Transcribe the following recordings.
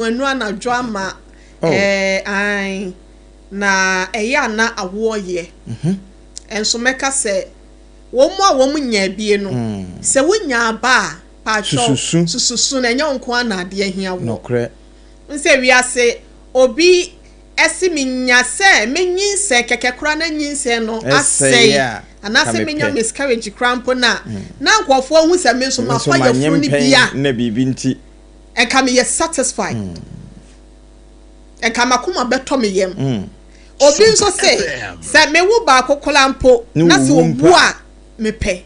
Ɛno anadwo ama Oh. ɛɛ ae na ɛyɛ a na awoɔ yɛ. Nso mɛka sɛ wɔn a wɔn nya abie no, sɛ wonya aba a, paatwɔ Sususu. Sususu na ɛnyɛ wo nko ara na adeɛ hia woɔ. Nokorɛ. N sɛ wiase obi ɛse menya sɛ menyinsɛn kɛkɛ koraa na nyinsɛn no Ɛsɛe asɛe a, anaasɛ ka menya mepɛ. Miscarriage koraa mpo no a, na nkurɔfoɔ hu sɛ me nso Me nso mafa manyem yafunu no bi pɛn a, na biribi nti. Nka meyɛ satisfied. Nka m'akoma bɛtɔ me yam. Obi nso se, sɛ mewo baako koraa mpo Ne na sɛ owu mpo owu a. A, mepɛ.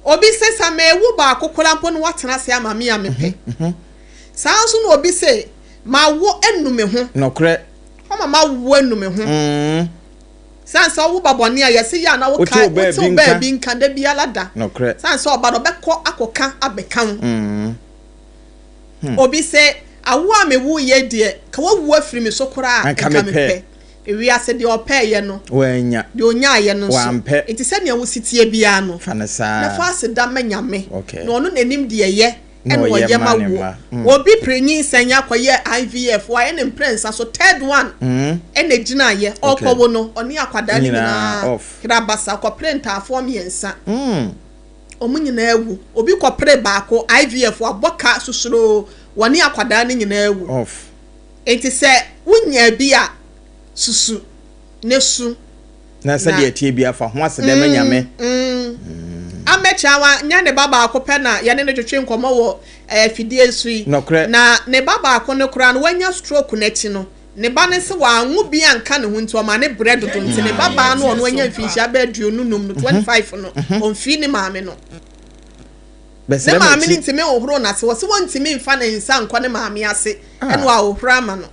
Obi se, sɛ mewo baako koraa mpo na watena ase ama me a, mepɛ. Saa nso na obi se, mawo anu me ho. Nɔkorɛ. Ɔma mawo anu me ho. Sane sɛ ɔwo ba bɔne a, yɛse yɛ a na Wote wokae, wo wote wo baabi nka. Baabi nka da biara da. Nɔkorɛ. Sane sɛ ɔba no, ɔbɛkɔ akɔka abɛka wo. Obi se, awo a mewuiɛ deɛ, ka wawu afiri me so koraa a, Anka nka mepɛ. Mepɛ. Ewiase deɛ ɔpɛeɛ no, Wannya. Deɛ ɔnyaeɛ no nso. Wampɛ. Enti sɛdeɛ wo si teɛ biara no, Fa no saa. Na fa aseda ma Nyame. Okay. Na ɔno na nim deɛ ɛyɛ Na ɛna ɔyɛ ɔyɛ ma ma ne woɔ. mma. Obi pere nyinsɛn akɔyɛ IVF, wayɛ no mprɛnsa so, third one ɛna ɛgyinaeɛ, ɔrekɔwo no, ɔne akwadaa no Nyinaa nyinaa off. hera basa, ɔkɔpere ntaafoɔ mmiɛnsa. Wɔn nyinaa awu. Obi kɔpere baako, IVF, wabɔ ka susuroo, wɔne akwadaa no nyinaa awu. Off. Enti sɛ wonya bi a, susu na su. Na sɛdeɛ ɛteɛ biara, fa ho aseda ma Nyame. Amɛkyeawa nyɛ ne ba baako pɛ na yɛne no twetwe nkɔmmɔ wɔ afidie so yi. Nɔkorɛ. Na ne ba baako no koraa no, wanya stroke no akyi no, ne ba no se wanwo bi anka ne ho nti ɔma ne brɛ dodo nti ne ba baa no ɔno anya mfinhyia bɛɛ 25 no, 25 no, ɔmfii ne maame no. Ne Bɛsrɛ maame no m'akyi. ntumi nhohoro n'ase, wɔse wɔntumi mfa ne nsa nkɔ ne maame ase Ah. ɛna wahohoro ama no.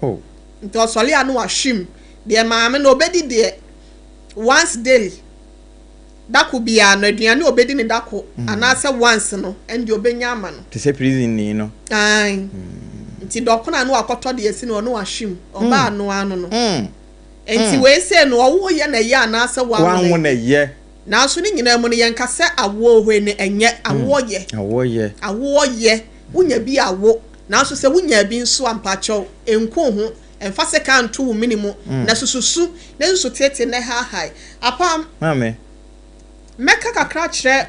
Oh. Nti ɔsɔre a na wahwim deɛ maame no ɔbɛdi deɛ once daily, dako biara no aduane a ɔbɛdi ne dako anaasɛ once no ɛnde ɔbɛnya ama no. Te sɛ prison ni no. Ae. Nti dɔkono a na wakɔtɔ deɛ asi no ɔno wahwim ɔbaa ano ano no. Nti wei sei no ɔwo yɛ na ɛyɛ anaasɛ wanwo Wanwo na na ɛyɛ. Nanso ne nyinaa mu no yɛnka sɛ awoɔ hɔ no ɛnyɛ awoɔ yɛ. Awoɔ yɛ. Awoɔ yɛ. Wonya bi awo. Nanso sɛ wonya bi nso a mpakyɛw nku wo ho. Mfa sekan nto wo mene mu. Na sususu na susu tete na haahae. Apam. Maame. Mɛka kakra akyerɛ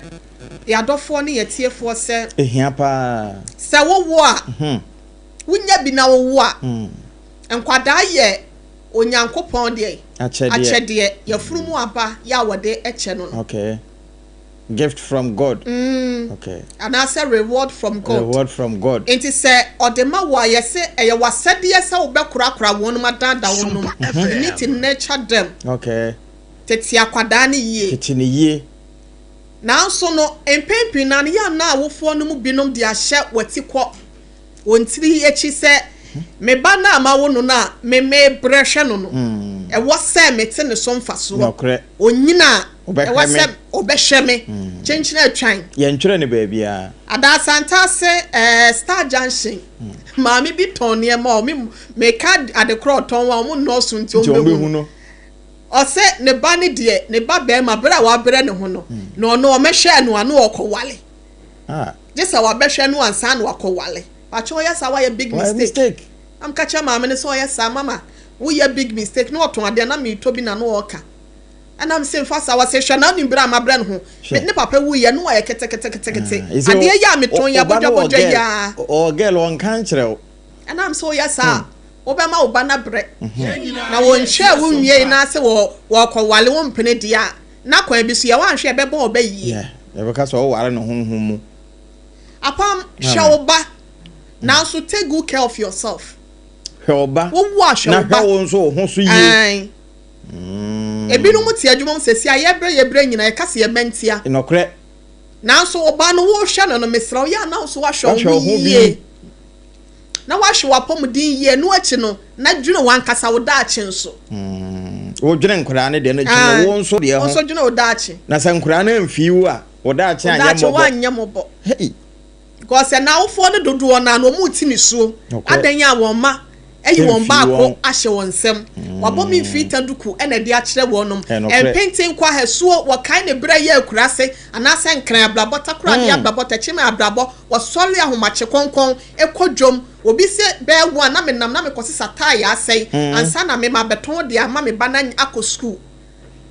yɛn adɔfoɔ ne yɛn atiefoɔ sɛ. Ehia paa. Sɛ wowo a, wonya bi na wowo a, nkwadaa yɛ Onyankopɔn deɛ. Akyɛdeɛ. Akyɛdeɛ. Yafunu mu aba yɛ a wɔde kyɛ no no. Okay. Gift from God. Okay. Anaasɛ reward from God. Reward from God. Nti sɛ ɔde ma wo a, yɛse ɛyɛ w'asɛdeɛ sɛ wobɛkorakora wɔnom, adaadaa wɔnom. You need to nurture them. Okay. Tete akwadaa no yie. Tete no yie. Nanso no, mpɛn pii no ara no, yɛ a na awofoɔ no mu binom de ahyɛ w'atikɔ, wɔn tiri akyi sɛ, Me ba no a mawo no no a me mebrɛ hwɛ no no, ɛwɔ sɛ mete ne so mfasoɔ. Nokorɛ. Ɔnyini a, Ɔbɛhwɛ ɛwɔ me. Sɛ ɔbɛhwɛ me. Kyenkyene atwan. Yɛntwerɛ no baabiara. Adaasantase, eh, Star Junction, maame bi tɔn nneɛma a, ɔme, meka adekorɔ a ɔtɔn a, wɔn nnɔɔso nti Nti wɔn wɔbɛhu bɛhu no. no. Ɔse ne ba no deɛ, ne ba barima, berɛ a wabrɛ ne ho no, na ɔno ɔmɛhwɛɛ no a, na ɔrekɔwale. Ah. Gye sɛ wabɛhwɛ no ansa na wakɔwale. Pakyɛ ɔyɛ saa wayɛ big Wayɛ mistake. Mistake. Na meka kyerɛ maame no sɛ ɔyɛ saa, mama woyɛ big mistake. Na ɔtɔn adeɛ na meretɔ bi na na ɔreka. Ɛna mese mfa saa, ɔse hwɛ na wonim berɛ a mabrɛ ne ho. Hwɛ. Ne papa wuiɛ na wayɛ keteketekete. Ah, ɛsɛ Adeɛ yi a metɔn yi wo ba no wɔ abodwabodwa yi girl, ara. ɔwɔ girl ɔnka nkyerɛ wo. Ɛna mese woyɛ saa a, wobɛma wo ba no abrɛ. Na wɔnhwɛɛ wo nwiei na sɛ wɔrekɔwale wo mpene deɛ a, na kwan bi so yɛ woanhwɛ a ɛbɛbɔ wo ba yie. Yeah, yɛbɛka sɛ ɔware no honhom mu. Apam, hwɛ wo ba, nanso take good care of yourself. Hwɛ wo ba, Wowo a hwɛ na wo ba. Hwɛ wo nso wo ho so yie. Ae. Ebinom te adwuma mu sɛsi a yɛbrɛ yɛbrɛ nyinaa yɛka sɛ yɛmma ntia. Nɔkorɛ. Nanso wo ba no wohwɛ no no mesrɛ wo yɛ a na wo nso woahwɛ Woahwɛ wo wo ho ho bi. yie. Na woahwɛ w'apɔmuden yie, ɛno akyi no na dwene w'ankasa wo daakye nso. Wodwene nkwadaa no deɛ no dwene wo nso deɛ ho. Wo nso dwene wo daakye. Na sɛ nkwadaa no amfii wo a, wo daakye anyɛ Wo daakye mmɔbɔ. woanyɛ mmɔbɔ. Hey. Because ɛna awofoɔ no dodoɔ no ara no wɔn reti nisuo. Nokorɛ. Adɛn a wɔn mma Ayi wɔn Ɛmfiri baako wɔn. ahyɛ wɔn nsam. Wabɔ me mfiri ta duku na ɛde akyerɛ wɔnom. Ɛnokorɛ. Mpenten nkwahesoɔ, wɔkae ne berɛ yɛ akuraase anaasɛ Nkran abrabɔ, Takoradi abrabɔ, Techiman abrabɔ, wɔsɔre ahomakye kɔnkɔn kɔ dwom. Obi se bɛyɛ one na menam na mekɔsesa tae asɛe ansa na me mabɛtɔn de ama me ba no akɔ sukuu.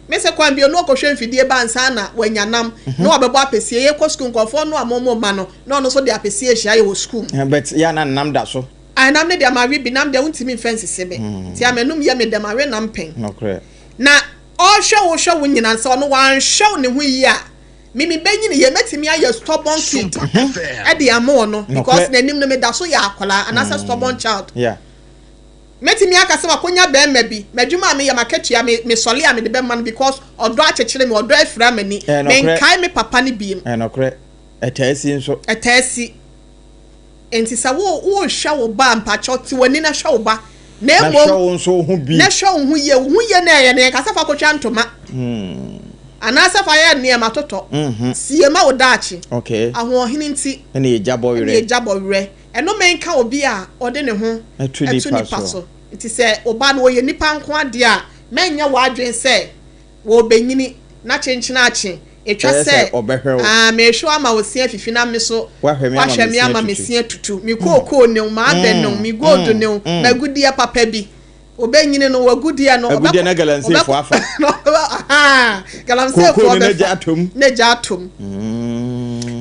Me se kwan bio na ɔkɔhwɛ mfidie ba ansa na wanya nam na wabɛbɔ apɛsie. Yɛkɔ sukuu nkurɔfoɔ no a momo mma no na ɔno nso de apɛsie rehyia yɛ wɔ sukuu mu. But yɛ a na nam da so. Ae nam no deɛ mawe bi, nam deɛ wontumi mfa nsisi me. Nti a m'anum yɛ me dɛ mawe nam pɛn. Nokorɛ. Na ɔrehwɛ wo hwɛ wo nyina sɛ ɔno wanhwɛ ne ho yie a, me me bɛnyini yie mɛtumi ayɛ stubborn kid de ama ɔno because n'anim no meda so yɛ akwadaa anaasɛ stubborn child. Yeah. Mɛtumi aka sɛ makɔnya bɛrima bi, m'adwuma a meyɛ m'akatua me mesɔle a mede bɛma no because ɔdɔ akyekyere me, ɔdɔ afira m'ani. Ɛyɛ nokorɛ. Menkae me papa no biem. Ɛyɛ nokorɛ. Ɛtaa si nso. Ɛtaa si. Enti sɛ wo worehwɛ wo ba a, mpakyɛw te w'ani na hwɛ wo ba. Na Na mmom, hwɛ wo nso wo ho bi. Na hwɛ wo ho yie. Wo ho yie na ɛyɛ no, yɛnka sɛ fa kɔtwa ntoma. Anaasɛ fa yɛ nneɛma totɔ. Sie ma wo daakye. Okay. Ahoɔhene nti. Ɛna egya bɔ werɛ. Ɛna egya bɔ werɛ. Ɛnome nka obi a ɔde ne ho to nipa so. Nti sɛ wo ba no ɔyɛ nipa nko ara deɛ a, mɛnyɛ w'adwene sɛ Wɔrebenyini, na kyenkyen akye. Etwa Ɛyɛ sɛ sɛ ɔbɛhwɛ wo. Ah, mehwɛ wo ama wo se afifi na me so Woahwɛ me ama woahwɛ me me se ama me atutu. se atutu. Me kookoo ne wo, m'abɛ ne wo, me gold ne wo, m'agudeɛ papa bi. Obenyini no, w'agudeɛ no, Agudeɛ ɔbɛkɔ, na galamseyfoɔ ɔbɛkɔ, afa. ahaa, galamseyfoɔ Kookoo no bɛfa. n'agya atom. N'agya atom.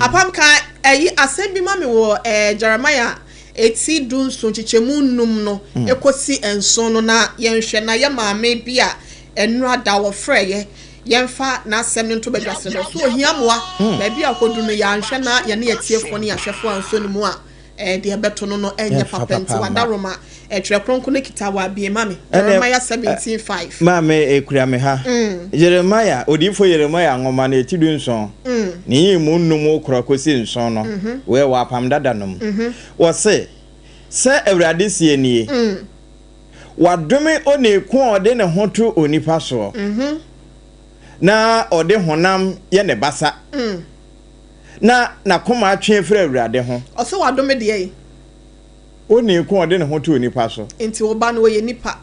Apam ka ɛyi asɛm bi ma me wɔ ɛɛ Jeremiah eti 17 nkyekyɛmu num no ekosi 7 no na yɛnhwɛ na yɛ maame bi a Ɛnora da wɔfrɛɛ yɛ yɛmfa n'asɛm no nto badwa sɛ no so ohia mmoa. Baabi a ɔkɔduru no yɛanhwɛ na yɛne atiefoɔ ne ahwɛfoɔ ansɔ ne mu a, deɛ ɛbɛto no no ɛnyɛ papa nti wadaroma. Twerɛ Kronkron no kita wɔ abie ma me. Jeremiah 17:5. Maame ekura me ha. Jeremiah, odiyifoɔ Yeremia nwoma no eti 17, ne nyiyimu num korɔ kɔsi 7 no, wei wɔ Apam Dada no mu. Wɔse, Sɛ Awurade seɛ nie, Wɔadome onii ko a ɔde ne ho to onipa soɔ, na ɔde honam yɛ ne basa, na n'akoma atwe afiri Awurade ho. Ɔse wadome deɛ yi. Onii ko a ɔde ne ho to onipa so. Nti wo ba no ɔyɛ nipa.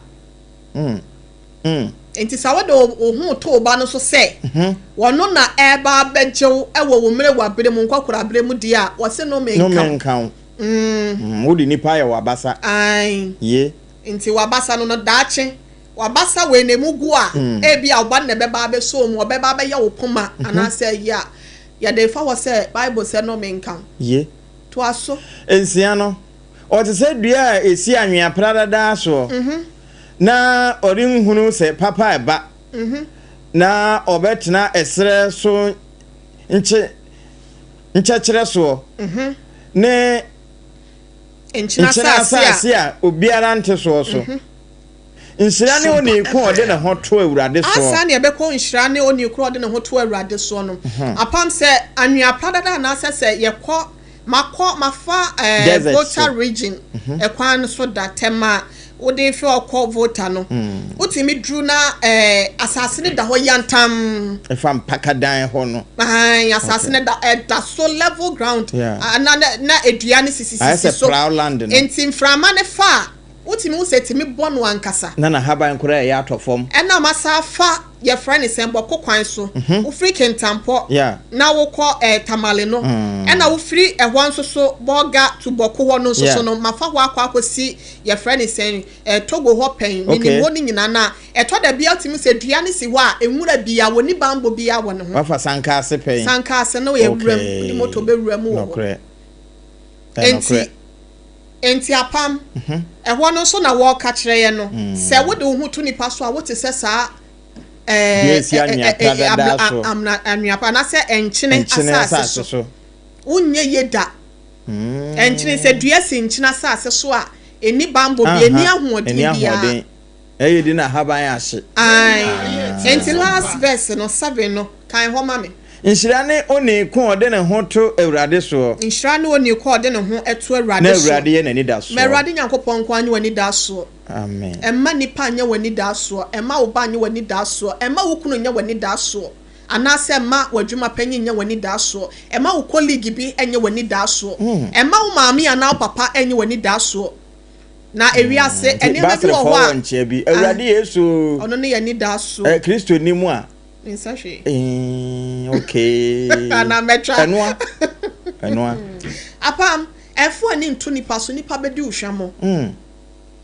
Nti sɛ wode wo ho to wo ba no so sɛ ɔno na ɛreba abɛgye wo wɔ wo mmerewa bere mu, nkɔkora bere mu deɛ a, ɔse nnome nka wo. Nnome nka wo. Mm. Wode nipa ayɛ w'abasa. Ae. Ye. Nti w'abasa no no, daakye, w'abasa wei na emu gu a, ebia wo ba no na ɛbɛba abɛsɔ wo mu, ɔbɛba abɛyɛ wo poma anaasɛ ayi a, yɛde refa hɔ sɛ Bible sɛ nnome nka wo. Ye. Toa so. Nsia no, ɔte sɛ dua a ɛsi anwea pradadaa soɔ, na ɔrenhunu sɛ papa reba, na ɔbɛtena ɛserɛ so nkye. nkyɛkyerɛ soɔ ne nkyene asase a obiara nte soɔ so. Nhyira ne onii ko a ɔde ne ho to Awurade soɔ. Ansa na yɛbɛkɔ nhyira ne onii ko a ɔde ne ho to Awurade soɔ no, apam sɛ anwea pradada anaasɛ sɛ yɛkɔ makɔ mafa ɛɛ Volta region ɛkwan no so da tɛm a wode fi hɔ kɔ Volta no, wotumi duru na ɛɛ asase no da hɔ yantam. Ɛfa mpakadan hɔ no. Ahan, asase no da ɛda so level ground. Yeah. Na na na edua no sisi Ayɛ sisi sɛ so. plow land no. Nti mframa no fa a, wotumi hu sɛ etumi bɔ no ankasa. Na n'ahaban koraa ɛyɛ atɔ fam. Ɛna masa afa yɛfrɛ no sɛn Bɔko kwan so. Wofiri Kintampo Yeah. na wokɔ eh, Tamale no. Ɛna wofiri ɛhɔ nso so Bolga to Bɔko hɔ no nso Yeah. so no, mafa hɔ akɔ akɔsi yɛfrɛ no sɛn eh, Togo hɔ pɛn. Menim Okay. hɔ no nyinaa na Ɛtɔ da bi a wotumi hu sɛ dua no si hɔ a, nwura biara, wɔnni bammɔ biara wɔ ne ho. Wafa Sankaase pɛn? Sankaase no yɛ wuram, wode moto bɛwura mu wɔ hɔ. Nokorɛ. Ɛyɛ Enti, nokorɛ. enti apam, ɛhɔ no nso na wɔreka kyerɛ yɛn no, sɛ wode wo ho to nipa so a, wote sɛ saa Dua ɛɛ, a ɛsi anwea pradadaa so. amena, anwea pa, anaasɛ nkyene Nkyene asase asase so. so. Wonyɛ yie da. Nkyene, sɛ dua si nkyene asase so a, ɛnni bammɔ biara, ɛnni Aha, ahoɔden ɛnni biara. ahoɔden. Ɛyɛ di na ahaban ahye. Ae. Enti last verse no, 7 no, kan hɔ ma me. Nhyira ne onii ko a ɔde ne ho to Awurade soɔ. Nhyira ne onii ko a ɔde ne ho to Awurade Na soɔ. Awurade yɛ n'anidasoɔ. Ma Awurade Nyankopɔn nko ara nyɛ w'anidasoɔ. Amen. Mma nnipa nnyɛ w'anidasoɔ. Mma wo ba nnyɛ w'anidasoɔ. Mma wo kunu nnyɛ w'anidasoɔ. Anaasɛ mma w'adwuma panyin nnyɛ w'anidasoɔ. Mma wo colleague bi nnyɛ w'anidasoɔ. Mma wo maame anaa wo papa nnyɛ w'anidasoɔ. Na ewiase Nti nneɛma bi wɔ Baserefoɔ hɔ wɔ a nkyea bi. Awurade Yesu. Ɔno ne yɛn anidaso. Eh, Kristo ni mu a. Mensa hwee. Eh, okay. Anaa mɛtwa. Ɛnoa. Ɛnoa. Apam, ɛmfa w'ani nto nipa so, nipa bɛdi wo hwammɔ.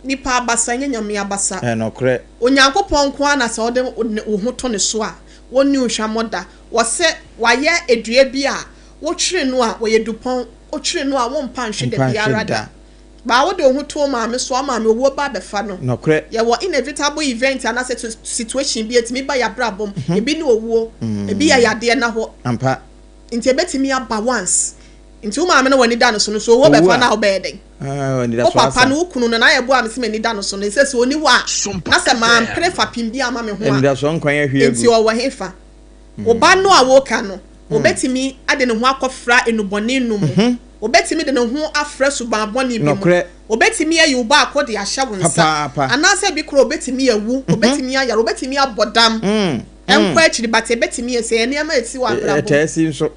Nipa abasa nyɛ Nyame abasa. Ɛnokorɛ. Onyankopɔn nko ara na sɛ wode wo ho to ne so a, ɔnni wo hwammɔ da. Wɔse wayɛ dua bi a, wotwere no a, ɔyɛ dupɔn. Wotwere no a, wompa nhwe da biara da. Baa wode wo ho to wo maame so a, wo maame owuo ba abɛfa no. Nokorɛ. Yɛwɔ inevitable event anaasɛ situation bi a ɛtumi ba yɛabrabɔ mu. Ebi ne owuo, ebi yɛ yadeɛ na hɔ. Ampa. Nti ɛbɛtumi aba once. Nti wo maame no w'ani da no so no, sɛ owuo bɛfa no a wobɛyɛ dɛn? Wo papa no, wo kunu no, na ayɛ bo a mese m'ani da no so no, ɛsɛ sɛ ɔni hɔ a, na sɛ mampere fapem bi amma me ho a, nti ɔwɔ hefa? Wo ba no a woka no, obetumi de ne ho akɔfra nnubɔne nom mu. Obetumi de ne ho afra suban bɔne bi mu. Obetumi ayi wo baako de ahyɛ wo nsa. Anaasɛ bi koraa obetumi awu, obetumi ayare, obetumi abɔ dam. Ɛnkɔ akyiri but ebetumi asi. Ɛyɛ nneɛma a esi wɔ abrabɔ mu. Ɛtaa si nso.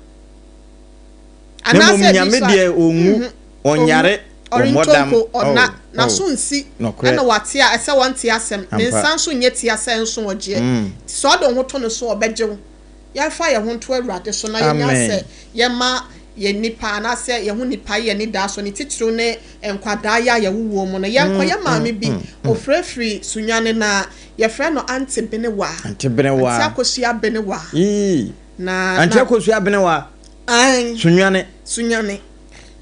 Na mmom Anaasɛ bi Nyame nso a, deɛ ɔnwu, ɔnyare, ɔmmɔ ɔrentɔ dam. mpo, ɔnna, Oh, n'aso oh, nsi, nokorɛ. ɛna wate a ɛsɛ wɔnte asɛm, ne Ampa. nsa nso nyɛ tia sɛ ɛnso ɔgyeɛ. Nti sɛ ɔde wo ho to no so a, ɔbɛgye wo. Yɛmfa yɛn ho nto Awurade so na yɛnya Amen. sɛ yɛma yɛn nnipa anaasɛ yɛn ho nnipa yɛ anidaso, ne titiriw ne nkwadaa yi a yɛwo wɔn mu no. Yɛnkɔ yɛn maame bi, ɔfirafiri Sunyani na yɛfrɛ no Aunty Benewa. Aunty Benewa. Aunty Akosua Benewa. Yii. Na, Aunty na, Akosua Benewa. Ae. Sunyani. Sunyani.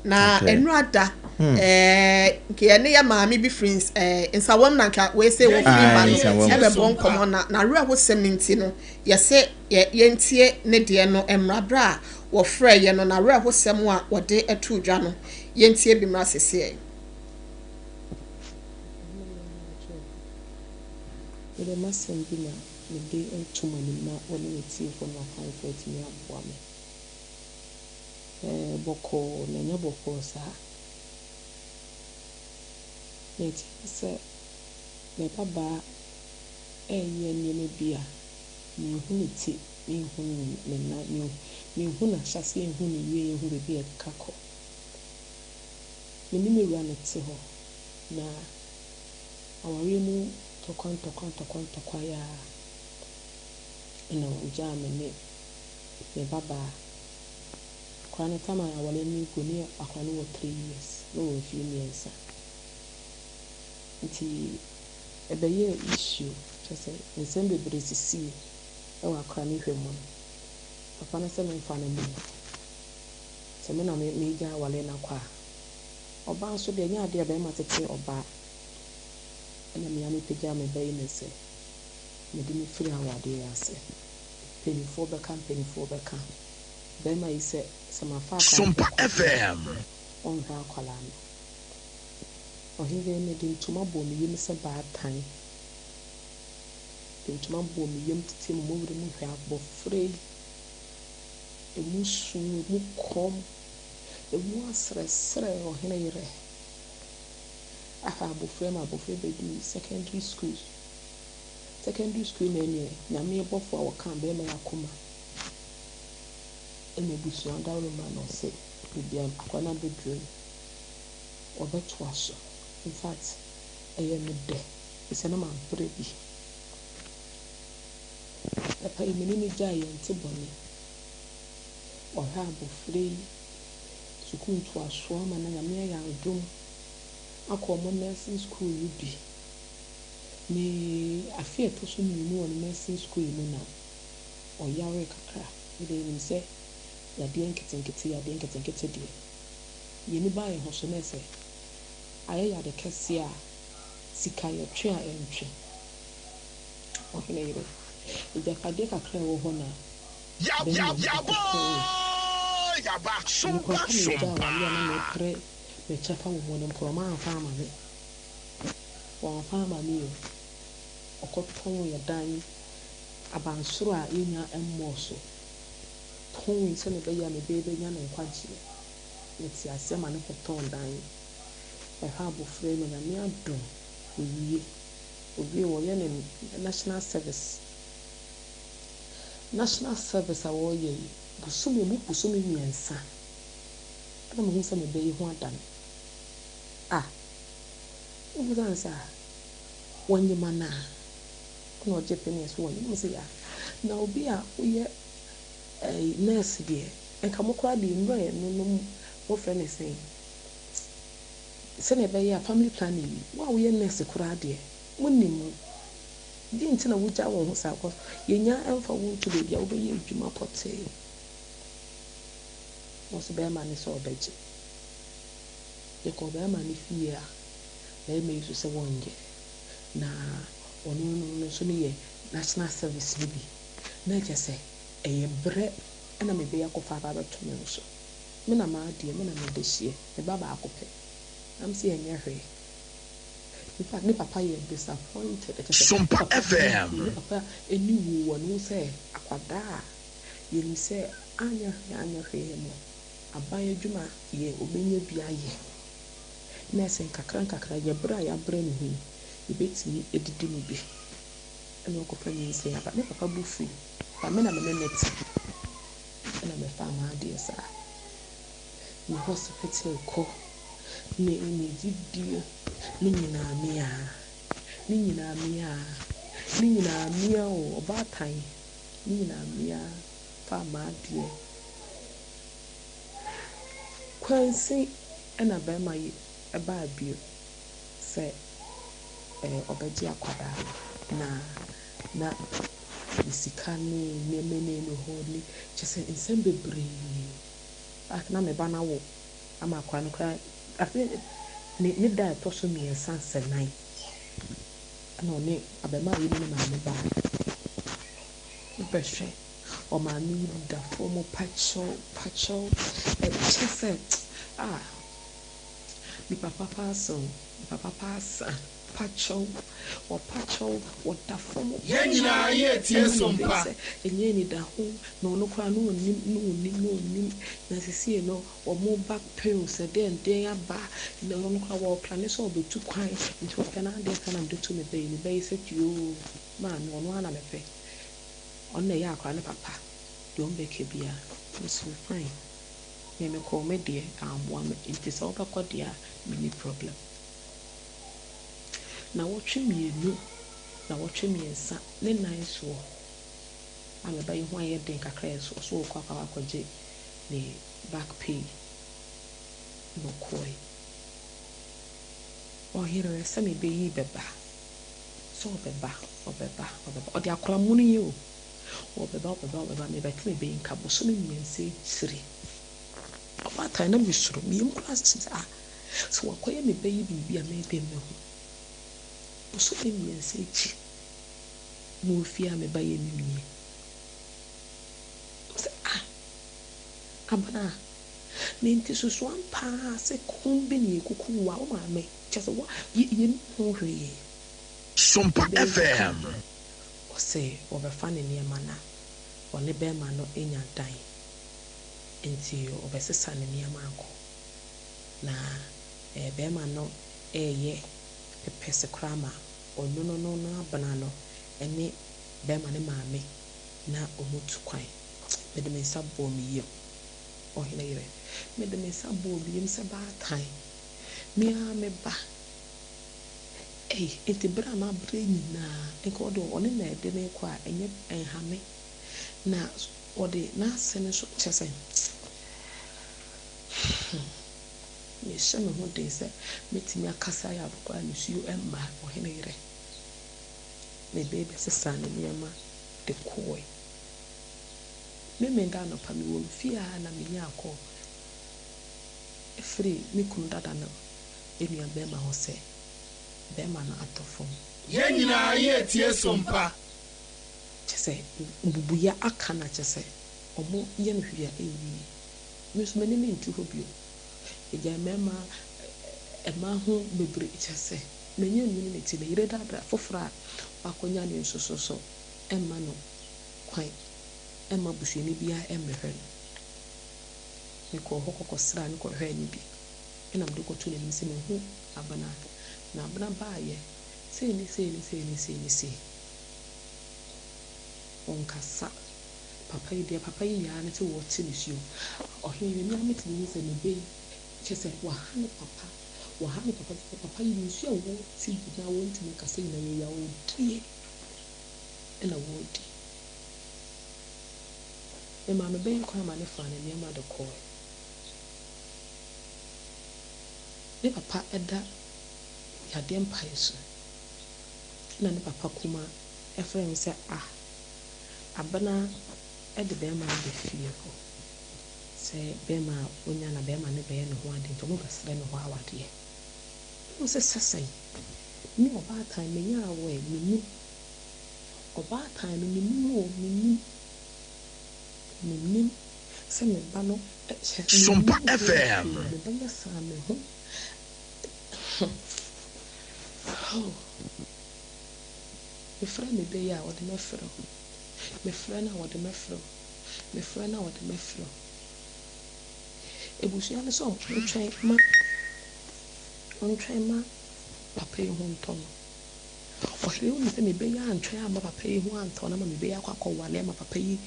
Na Okay. ɛnura da, ɛɛ, nka yɛne yɛ maame bi firi ɛɛ, Nsawam na nka wei sɛ wɔfiri ba Ae, no Nsawam. ɛbɛbɔ nkɔmmɔ na n'awerɛhosɛm no nti no, yɛse yɛ, yɛntie ne deɛ no mmra berɛ a wɔfrɛɛ yɛ no n'awerɛhosɛm a wɔde too dwa no, yɛntie bi mmra seseɛ. Mede m'asɛm bi na mede reto mo anim na wo ne w'atiefoɔ ne w'akanfoɔ atumi aboa me. Ɛɛ, bɔkɔɔ, na ɛnyɛ bɔkɔɔ saa. Nea ɛteɛ ne sɛ, me babaa reyɛ nneɛma bi a minhu ne ti, minhu ne nan, minhu n'ahyɛaseɛ, nhu n'awieeɛ, nhu baabi a ɛkeka kɔ. Me ne me wura na ɛte hɔ, na awareɛ mu ntɔkwa ntɔkwa ntɔkwa ntɔkwa yi ara na ɔgyaa me ne me babaa. Akwadaa no tam a aware no regu no akwadaa no wɔ three years, na ɔwɔ mfeɛ mmiɛnsa. Nti ɛbɛyɛɛ issue, kyerɛ sɛ nsɛm bebree sisii wɔ akwadaa no hwɛ mu no. Papa no sɛ memfa no mma no, sɛ me na megya aware no akɔ a. Ɔbaa nso deɛ ɛnyɛ adeɛ a barima tete ɔbaa. Ɛna me ara mepagyaa me ba yi na sɛ mede no firi awadeɛ ase. Mpanimfoɔ bɛka mpanimfoɔ bɛka. Barima yi sɛ sɛ mafa akwadaa no Sompa kɔ a, FM. ɔnhwɛ akwadaa no. Ɔhene mede ntoma bɔɔ me yam sɛ baatan. Mede ntoma bɔɔ me yam tetee me mmɔwerɛ mu hwɛɛ abɔfra yi. Emu su, emu kɔm, emu asrɛsrɛ ɔhene yerɛ. Ahwɛ abɔfra yi ma abɔfra yi bɛduu secondary school. Secondary school na ɛneɛ Nyame bɔfoɔ a ɔkaa bɛrima yi akoma ɛna abusua dawuroma na ɔse baabi a akwadaa no abɛduru no ɔbɛtoa so. In fact ɛyɛ me dɛ efisɛ na mabrɛ bi. Papa yi me ne no gyae yɛnte bɔne. Ɔhwɛ abɔfra yi sukuu ntoasoɔ ama no Nyame ayɛ adom akɔ ɔmo nursing school no bi. Ne afe a ɛtɔ so mmienu wɔ ne nursing school yi mu na ɔyaree kakra. Me deɛ yɛnim sɛ yadeɛ nketenkete yadeɛ nketenkete deɛ, yɛn ani ba yɛn ho so na ɛsɛ ayɛ yade kɛseɛ a sika yɛtwe a ɛntwe. Ɔhene yere, agyapadeɛ kakra a ɛwɔ hɔ na bɛrima yi kɔtɔeɛ. Ɛno koraa nka megya awareɛ a na mepere me kyɛfa wɔ mu no mpo no, wɔamfa amma me. Wɔamfa amma me o. Ɔkɔtɔn yɛn dan abansoro a yɛnnya mmɔɔ so tɔnn sɛdeɛ ɛbɛyɛ a me ba yi bɛnya ne nkwagyeɛ. Mete aseɛ ma no kɔtɔn dan yi. Ɛhɔ abɔfra yi ma Nyame adom ɔwie. Ɔwie wɔyɛ ne national service. National service a wɔreyɛ yi, bosome, ɛmu bosome mmiɛnsa ɛna mehu sɛ me ba yi ho adane. Ah! Wobusa no sɛ a wɔnyem anaa? Ɛna ɔgye pene so wɔnyem. Mese ya na obi a woyɛ ɛɛ nurse deɛ, nka mo koraa deɛ nnuro a yɛnonom, wɔfrɛ no sɛn, sɛnea ɛbɛyɛ a family planning yi, wo a woyɛ nurse koraa deɛ, monim mu deɛ nti na wogya wɔn ho saa kɔ yɛnya ɛmfa wo nto baabi a wobɛyɛ adwuma pɔtee. Wɔso bɛrima ne sɛ ɔbɛgye. Yɛkɔ bɛrima no fie a, bɛrima yi nso sɛ wɔnyɛ na ɔno no nso no yɛ national service no bi na kyerɛ sɛ ɛyɛ brɛ ɛna mebɛyɛ akɔfa aba abɛto me nso. Me na maadeɛ, me na mede hyeɛ, me ba baako pɛ nam sɛ ɛnyɛ hwee. In fact, ne papa yɛ disappointed. Ɛkyɛ sɛ Sompa ne papa FM. ne papa ani wu wɔ ne ho sɛ akwadaa a yɛnim sɛ anyɛ hwee anyɛ hwee no, aban adwuma yɛ obɛnya bi ayɛ na ɛsɛ nkakra nkakra yɛbrɛ a yɛabrɛ ne ho yi, yɛbɛtumi adidi mu bi, ɛna ɔkɔfa nyinsɛn aba. Ne papa bu fui ba me na me ne ne te, ɛna mefa m'adeɛ saa me hospital kɔ ne ne didie ne nyinaa mea, ne nyinaa mea, ne nyinaa mea o, ɔbaatan ne nyinaa mea fa m'adeɛ kwansi. Ɛna bɛrima yi ɛbaa bio sɛ ɔbɛgye akwadaa no na ne sika ne nneɛma ne ne hɔ ne kyerɛ sɛ nsɛm bebree a na me ba no awo ama akwadaa no koraa. Afei ne da a ɛtɔ so 3 sɛ 4, ɛna ɔne abarimaa yi ne ne maame baa wobɛhwɛ ɔmaame yi da fam pakyɛw pakyɛw, ɛkyɛ sɛ ah, nipa papa asa o, nipa papa asa, pakyɛw, wɔpakyɛw, wɔda fam. Yɛn nyinaa yɛretie Sompa. Sɛ ɛnyɛ anidaho na ɔno koraa na ɔnim na ɔnim na ɔnim na sesie no wɔn back pain sɛ dɛn dɛn aba na ɔno koraa wɔɔplane sɛ ɔbɛtu kwan, nti ɔpɛ n'adeɛ saa na mede to me bɛyi me bɛyi sɛ yoo, maame, ɔno ara na mepɛ, ɔno na ɛyɛ akwadaa ne papa deɛ ɔmbɛka biara nso fine. Me mekɔɔ me deɛ ammoa me, nti sɛ wobɛkɔ deɛ a, menni problem. Na wɔtwe 2 na wɔtwe 3 ne nan soɔ a meba yi ho ayɛ den kakra yɛ so ɔso wɔkɔ akɔ akɔgye ne back pay na ɔkɔe. Ɔyere sɛ mebɛyi bɛba sɛ ɔbɛba ɔbɛba ɔbɛba, ɔde akora mu no yi o, ɔbɛba ɔbɛba ɔbɛba, mebɛte mebɛyi nka bosome 3 akyiri. Ɔbaatan na mesuro meyam koraa sɛ ah, sɛ wakɔyɛ me bɛyi biribi a mɛyɛ dɛn mahu. Bosome 3 akyi na ofie a meba yɛ nim nie sɛ ah, abena ne nti susu ampa sɛ kum bi ne yɛkuku wa wo maame kyɛ sɛ wa yɛnim ho hwee. Sompa FM. Ɔsɛ wɔbɛfa ne nneɛma na ɔne bɛrima no anya dan, nti ɔbɛsesa ne nneɛma akɔ na bɛrima no ɛɛyɛ pɛpɛsɛ koraa ma ɔno no abena no ɛne bɛrima ne maame na ɔmo tu kwan. Mede me nsa bɔɔ me yam, ɔhene yere, mede me nsa bɔɔ me yam sɛ baatan me ara me ba ei, nti bere a mabrɛ nyinaa nka ɔde ɔne na ɛde me kɔ a ɛnyɛ ɛnha me na ɔde n'ase no nso kyerɛ sɛ mehyɛ me ho den sɛ mɛtumi akasa ayɛ abɔkɔ a nsuo ɛmma. Ɔhene yere, mebe bɛsesa ne nneɛma de kɔɔe. Memenda anɔpa mewɔ me fie a na menya akɔ ɛfiri me kunu dada no enua bɛrima hɔ sɛ bɛrima no atɔ fam. Yɛn nyinaa yɛretie Sompa. Kyɛ sɛ mbubuya aka na kyɛ sɛ ɔmo yɛ no hwee a ɛnyɛ yie. Me nso m'ani ntu hɔ bio. Agya mmarima mmaa ho bebree kyɛ sɛ m'ani nnu ne ti ne yere dada foforɔ a wakɔnya ne nso so ɛmma no kwan ɛmma busuani biara ɛmmɛhwɛ no. Mekɔɔ hɔ kɔkɔsraa no kɔhwɛɛ no bi, ɛna mede kɔtoo n'anim sɛ mehu abena na abena baayɛ sei ne sei ne sei ne sei ne sei. Ɔnkasa. Papa yi deɛ, papa yi yaa ne sɛ wɔte ne suo. Ɔhene yɛ mmea metumi hu sɛ ne bɛ yi kyɛ sɛ waha ne papa. Wɔha me papa sɛ papa yi nsu a wɔte nyinaa wɔntumi nkasa nyinaa yɛ yawdie na wɔredi. Me maame bɛyɛ kwan ma ne faa ne nneɛma de kɔɔe. Ne papa da yadeɛ mpaeɛ so na ne papa kumaa frɛ me sɛ ah Abena de bɛrima aba fie hɔ sɛ bɛrima a ɔnya na bɛrima no bɛyɛ ne ho ade nti wɔbɛsrɛ ne hɔ awadeɛ. Ɛna ɔsɛ sɛsɛn me ɔbaatan menya aware mennim ɔbaatan no mennim o mennim mennim sɛ me ba no kyɛ Sompa mennim ho FM. hwee me ba yɛ saa me ho oh. Mefrɛ me ba yi a ɔde mɛfrɛ wo Mefrɛ no a ɔde mɛfrɛ wo Mefrɛ no a ɔde mɛfrɛ wo Abusua no sɛ ɔntwɛn ma ɔntwɛn ma papa yi ho ntɔ no Ɔhene wonim sɛ me ba yi antwɛn amma papa yi ho antɔ no ama me ba yi akɔ akɔwale ama papa yi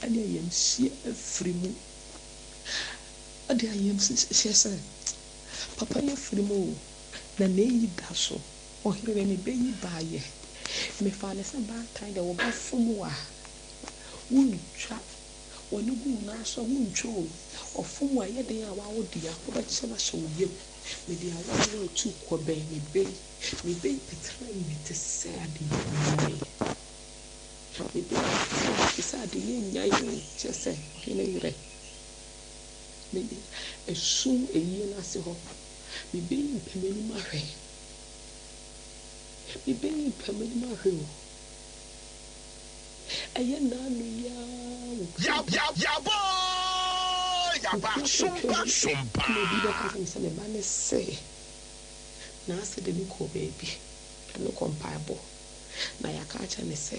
de ayamhyie afiri mu de ayamhyehyeɛ sɛ papa yi afiri mu o na n'ayi da so Ɔhene ne bɛ yi baeɛ. Mefaa no sɛ baatan deɛ wo ba fom wo a, wontwa. W'ani gu wo nan so a, wontwa o. Ɔfom wo a, ɛyɛ den a woawo dea, wobɛkyɛ no ahyɛ wo yam. Mede awareɛ retu kɔ bɛn me bɛ yi. Me bɛ yi bɛtena me te sɛ adeyɛ nnyae. Me bɛ yi bɛtena me te sɛ adeyɛ nnyae o. Kyerɛ sɛ, ɔhene yerɛ. Mede esum ayie no ase hɔ. Me bɛ yi mpɛ m'anim ahwɛ. Me bɛ yi mpɛ m'anim ahwɛ o. Ɛyɛ n'ano yi ara wɔ Yab yab yaboo yaba Mfeɛ sompa atwam sompa. na obi bɛka kyerɛ me sɛ me ba no se n'ase de no kɔɔ baabi de no kɔ mpaebɔ na yɛaka akyerɛ no sɛ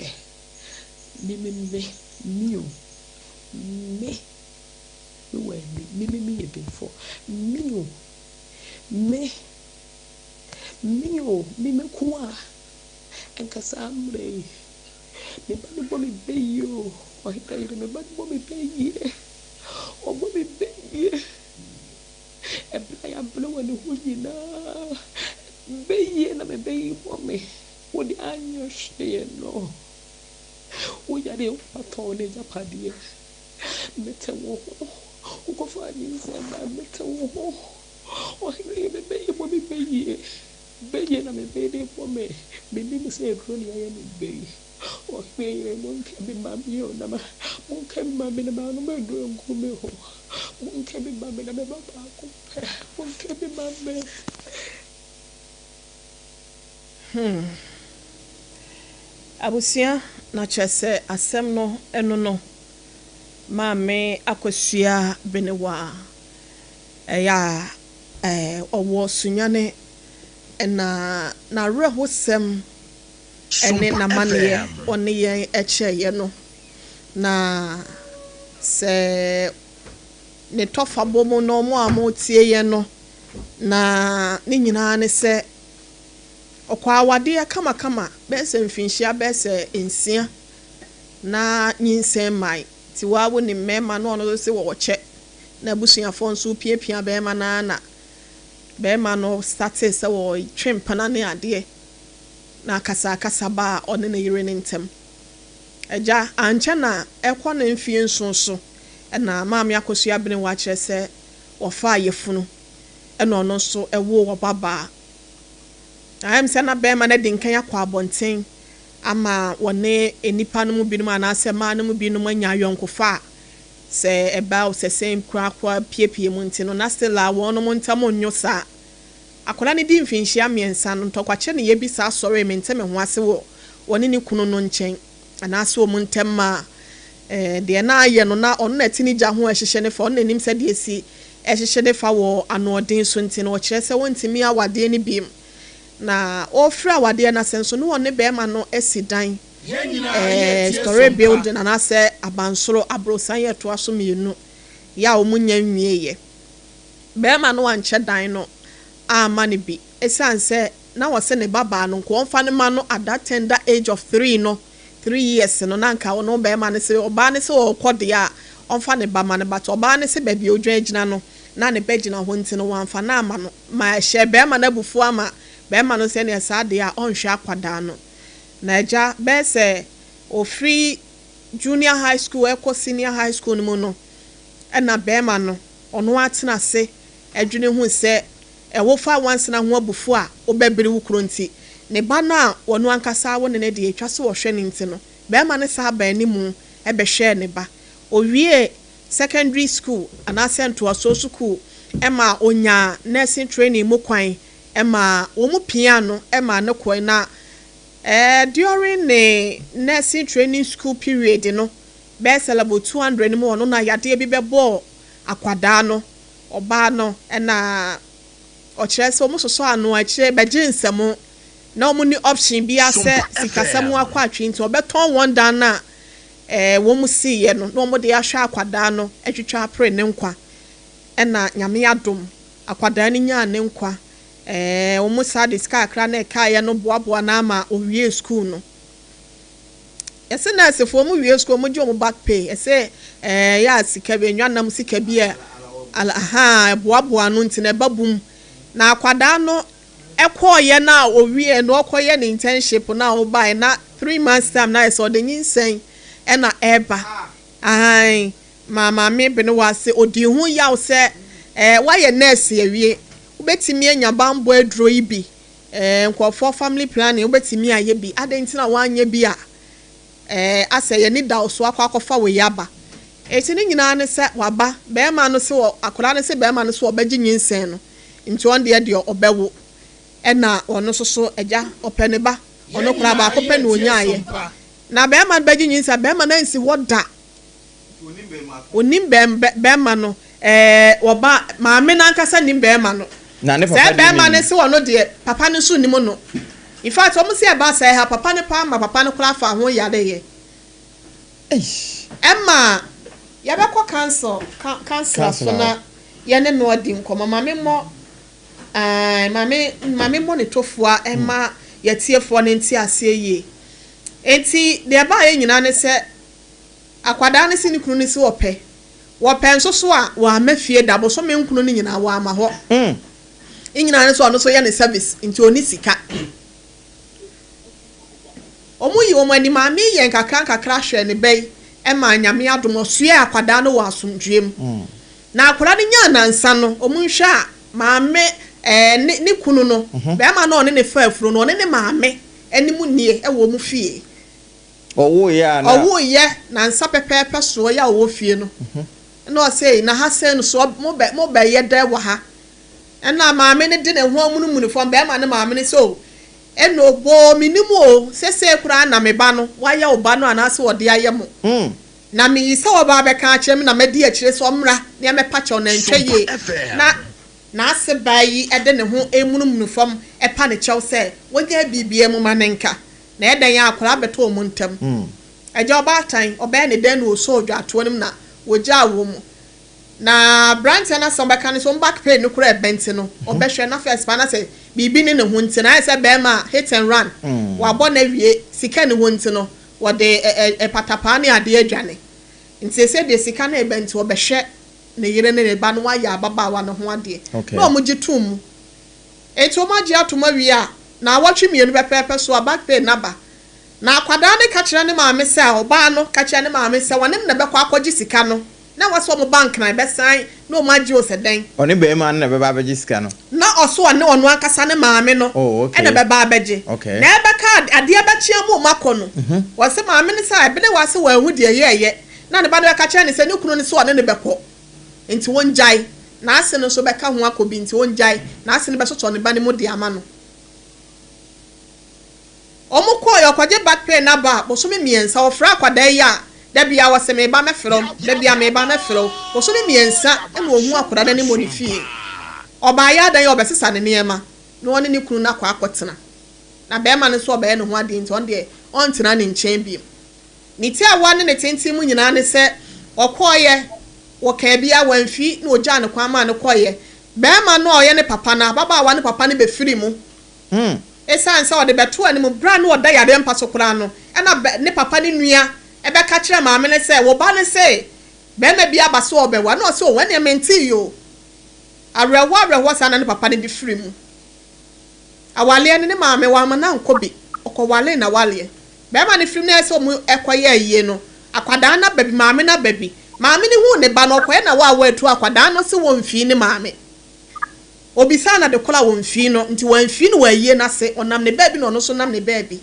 me me me me o me me wɔ ani me me me yɛ benfoɔ me o me Me o, me mɛku a, nka saa mmerɛ yi, me ba no bɔ me bɛ yie o, ɔhene yere, me ba no bɔ me bɛ yie, ɔbɔ me bɛ yie. Ɛberɛ a yɛabrɛ wɔ ne ho nyinaa, bɛ yie na me bɛ yi bɔ me, wo deɛ anyɛ hwee no, wo yareɛ wo papa tɔn n'agyapadeɛ, mete wo ho, wokɔfaa nyinsɛn bae, mete wo ho. Ɔhene yi me bɛyɛ bɔ me bɛyie bɛyie na me bɛyɛ de bɔ me menim sɛ aduro ne ayɛ me bɛyi ɔhene yi monka bi ma me o na ma monka bi ma me na manom aduro nku me ho monka bi ma me na me ba baako pɛ monka bi ma me. Hmm. Abusua, na kyerɛ sɛ asɛm no ɛno no. Maame Akosua Benewaa. Ɛyɛ a ɔwɔ Sunyani na n'awerɛhosɛm ne Sompa n'amanneɛ FM. ɔne yɛn kyɛeɛ no. Na sɛ ne tɔfabɔ mu no, mo a moretie yɛn no, na ne nyinaa ne sɛ ɔkɔɔ awadeɛ kamakama bɛyɛ sɛ mfinhyia bɛyɛ sɛ nsia na nyinsɛn mmae. Nti wo ara wonim mmarima no ɔno nso se wɔkyɛ N'abusuafoɔ nso repiapia barima no ara na barima no startee sɛ ɔretwe mpena ne adeɛ na akasakasa baa ɔne ne yere no ntam. Agya, ankyɛ na ɛrekɔ ne mfeɛ nson so na Maame Akosua Abenewa kyerɛ sɛ wɔfaa yafunu na ɔno nso woo ɔbabaa. Na ɛyɛ me sɛ na barima no adi nkan akɔ abɔnten ama wɔne nnipa no mu binom anaasɛ mmaa no mu binom anya ayɔnkofa a Sɛ ɛba o, sɛ sɛn korakora piepie mu nti no, na still a wɔnom ntam nnwo saa. Akwadaa no dii mfinhyia mmiɛnsa no, ntɔkwakyɛ ne yɛ bi saa sɔree mente me ho ase wɔ ɔne ne kunu no nkyɛn anaasɛ wɔn ntam maa eh, deɛ na ayɛ no na ɔno na ɛte ne gya ho a ɛhyehyɛ ne fa, ɔno na ɛnim sɛdeɛ ɛsi ɛhyehyɛ ne fa wɔ anoɔden so nti no, ɔkyerɛ sɛ wɔntumi awadeɛ no biom. Na ɔrefiri awadeɛ no ase nso, na ɔne barima no asi dan. Yɛn nyinaa yɛ tie Storey sompa. building anaasɛ abansoro aborosan yɛ ɛtoa so mmienu yɛ a wɔn nnya nwieɛ. Barima no ankyɛ dan no amma no bi ɛsiane sɛ na ɔse ne ba baa no nka ɔmfa no ma no at that tender age of three no, three years no na nka ɔno barima no se ɔbaa no se ɔrekɔ deɛ a ɔmfa ne ba ma no but ɔbaa no se baabi a ɔdwan agyina no na ne ba gyina hɔ nti no wamfa no amma no ma ɛhyɛɛ barima no abufuo ama barima no sɛ ɛneɛ saa deɛ a ɔnhwɛ akwadaa no. Na agya bɛyɛ sɛ ɔfiri junior high school ɛkɔ senior high school no mu no ɛna barima no ɔno ara tena ase dwene hu sɛ ɛwofa nwansena ho abufuo a wobɛbere wo kuro nti ne ba no a ɔno ankasa awo no no deɛ ɛtwa sɛ ɔhwɛ no nti no barima no san baa anim bɛhwɛɛ ne ba. Ɔwiee secondary school anaasɛ ntoasoɔ sukuu ma ɔnyaa nursing training mu kwan ma wɔpiaa no maa no kɔe. Na during ne nursing training school period no, bɛyɛ sɛ level 200 no mu hɔ no na yadeɛ bi bɛbɔɔ akwadaa no, ɔbaa no, na ɔkyerɛ sɛ wɔsosɔ ano akyire bɛgye nsam na wɔn nni option biara sɛ sikasɛm akɔ atwe nti wɔbɛtɔn wɔn dan no a wɔn siiɛ no na wɔde ahwɛ akwadaa no atwitwa apere ne nkwa. Ɛna Nyame adom akwadaa no nyaa ne nkwa. Wɔn saa de sika kakra na ɛkaeɛ no boaboa no ama ɔwiee sukuu no. Yɛse nɛɛsefoɔ wɔn wie sukuu wɔn gye wɔn back pay ɛsɛ ɛyɛ a sika bi nwanam sika bi a ahaa ɛboaboa ano nti na ɛba bum. Na akwadaa no ɛkɔɔyɛ no a ɔwieɛ no ɔkɔyɛ ne internship no a ɔbaeɛ na 3 months time na ayɛ sɛ ɔde nyinsɛn ɛna ɛɛba. Ahan ma maame Benewa se ɔdii ho yaw sɛ ɛɛ wayɛ nurse awie wobɛtumi anya bambɔ aduro yi bi, ɛɛ nkurɔfoɔ family planning wobɛtumi ayɛ bi, adɛn nti na woanyɛ bi a ɛɛ asɛ yɛne da so akɔ akɔfa wei aba. Eti ne nyinaa ne sɛ waba bɛrima no se wɔ akwadaa no se bɛrima no so ɔbɛgye nyinsɛn no nti ɔno deɛ deɛ ɔbɛwo ɛna ɔno nso so agya ɔpɛ ne ba ɔno koraa baako pɛ na onyaayɛ na bɛrima no bɛgye nyinsɛn. Bɛrima no ansi hɔ da, onim bɛrima no, ɛɛ ɔba maame n'ankasa nim bɛrima no. Na ne papa sɛ de bɛrima nim. No se ɔno deɛ papa no nso nim no. In fact, wɔn si ɛba sɛ ha papa no paa ma papa no koraa fa ho yare yɛ. Eish. Ɛma yɛbɛkɔ council councillor so Councillor. Na yɛne no adi nkɔmɔ. Maame mmɔ ɛɛ maame maame mmɔ ne tofoa ɛma yɛtiefoɔ ne nte aseɛ yie. Eti deɛ ɛbaa yɛ nyinaa ne sɛ akwadaa no si ne kunu no si wɔpɛ wɔpɛ nso so a wɔama fie da bosome nkunu no nyinaa wɔama hɔ. Ne nyinaa ne sɛ ɔno nso yɛ ne service nti ɔni sika. Wɔn yi wɔn ani. Maame yi yɛ nkakra nkakra hwɛ ne bɛ yi ɛma Nyame adom ɔsoɛ akwadaa no wɔ asomdue mu. Na akwadaa no nyaa nansa no, wɔn nhwɛ a maame ne kunu no, bɛrima no a ɔne ne fa afuro no, ɔne ne maame anim nie ɛwɔ wɔn fie. Ɔwɔ yɛ a na Ɔwɔ yɛ nansa pɛpɛɛpɛ soɔ yɛ a ɔwɔ fie no ɛna ɔsɛ na ha sɛn no so mo bɛ mo bɛyɛ dɛ wɔ ha. Ɛna maame no de ne ho amunumunu fam bɛrima ne maame no sɛ o ɛna oboo mi nim o sese koraa na me ba no wayɛ wo ba no anaasɛ ɔde ayɛ mo. Na meyi sɛ ɔba abɛka akyerɛ me na madi akyire sɛ ɔmmra na ɛmɛpa kyɛw na ntwa yie na n'ase baa yi ɛde ne ho emunumunu fam ɛpa ne kyɛw sɛ wɔnyɛ biribia mu ma ne nka na ɛdɛn yɛ akwaraa bɛtɔ wɔn ntam. Agya ɔbaatan ɔbɛyɛ ne dan na osɔ odwatoɔ no mu na wɔgyaa wɔn mu na aberanteɛ no asɛm bɛka no sɛ ɔmo back pay no koraa ɛbɛnti no ɔbɛhwɛ na first pa na sɛ biribi ne ne ho nti na ayɛ sɛ bɛrima a hit and run. Wabɔ na wie sika ne ho nti no wɔde ɛ ɛ patapaa ne adeɛ adwane nti sɛ deɛ sika no ɛbɛnti ɔbɛhwɛ ne yere ne ne ba no wayɛ ababaawa no ho adeɛ. Na ɔmo gye tom mu eti ɔmo agye atom awie a na awɔtwe 2 pɛpɛɛpɛ so a back pay naba na akwadaa no ka kyerɛ ne maame sɛ ɔbaa no ka kyerɛ ne maame sɛ wɔne no na bɛkɔ akɔgye sika no na wɔsɛ ɔmo bank na ɛbɛsan na ɔmo agye o sɛ dɛn. Ɔne bɛrima no na bɛba abɛgye sika no. Na ɔso ɔne ɔno ankasa ne maame no ɛna bɛba abɛgye. Na ɛbɛka adeɛ bɛkyea mu ɔmo akɔ no wɔsɛ maame no sɛ ɛbene wɔ ase wɔn ahu deɛ yɛɛyɛ na ne ba no bɛka kyerɛ ne sɛ ne kunu no sɛ ɔne ne bɛkɔ nti wɔn gyae na ase no nso bɛka ho akɔ bi nti wɔn gyae na ase no bɛsotɔ ne ba no mu de ama no. Ɔmo kɔɔ yɛ ɔkɔgye back pay naba a bosome 3 ɔfrɛ akwadaa yi a dabi a wɔsɛ meba mɛfrɛ wo, dabi a meba mɛfrɛ wo. Bosome 3 ɛna ohun akwadaa n'anim wɔ ne fie. Ɔbaa yɛ adan yɛ ɔbɛsesa ne nneɛma na ɔne ne kunu no akɔ akɔtena na bɛrima no nso ɔbɛyɛ ne ho adeɛ nti ɔno deɛ ɔntena ne nkyɛn bio. Ne ti a wa ne ne tenten mu nyinaa ne sɛ ɔkɔɔyɛ wɔkaa bi a wɔamfi na ogyaa ne kwan maa no kɔɔyɛ. Bɛrima no a ɔyɛ ne papa no, ababaawa ne papa no bɛfiri mu. Ɛsiane sɛ ɔde bɛto anim bra na ɔda yadeɛ mpa so koraa no ɛna ne papa ne nua ɛbɛka kyerɛ maame no sɛ wo ba no sɛ bɛrima bi aba so ɔbɛwa na ɔsɛ o ɛneɛ mente yi o. Awerɛhoɔ awerɛhoɔ saa na ne papa no de firi mu. Awaleɛ no ne maame wamma no ankɔ bi, ɔkɔwalee n'awaleɛ. Barima no firi mu na ɛyɛ sɛ wɔkɔyɛ ayie no, akwadaa no aba bi, maame no aba bi. Maame no huu ne ba no, ɔkɔeɛ na wawa atu akwadaa no se wɔmfii ne maame. Ɔbisaa no ade korɔ a wɔmfii no, nti wɔamfii no wɔ ayie no ase, ɔnam ne baabi na ɔno nso nam ne baabi.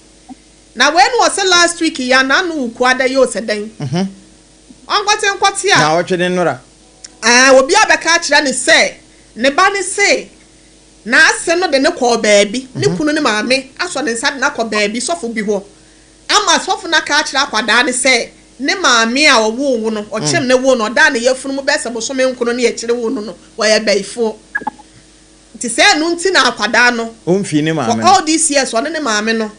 Na wei no ɔse last week yi a n'ano wukuada yi o sɛ dɛn. Ɔnkɔte nkɔte a. Naawɔtwe ne nnora. Aah obi abɛka akyerɛ no sɛ ne ba no se n'ase no de no kɔɔ baabi, ne kunu ne maame asɔ ne nsa de no akɔ baabi sɔfo bi hɔ ama sɔfo no aka akyerɛ akwadaa no sɛ ne maame a ɔwoo wo no, ɔkyem no woo no, ɔdaa ne yafunu mu bɛyɛ sɛ bosome nkono ne akyire woo no no, ɔyɛ bayifoɔ. Nti sɛ ɛno nti na akwadaa no, Ɔmfii ne for maame no. all these years ɔne ne maame no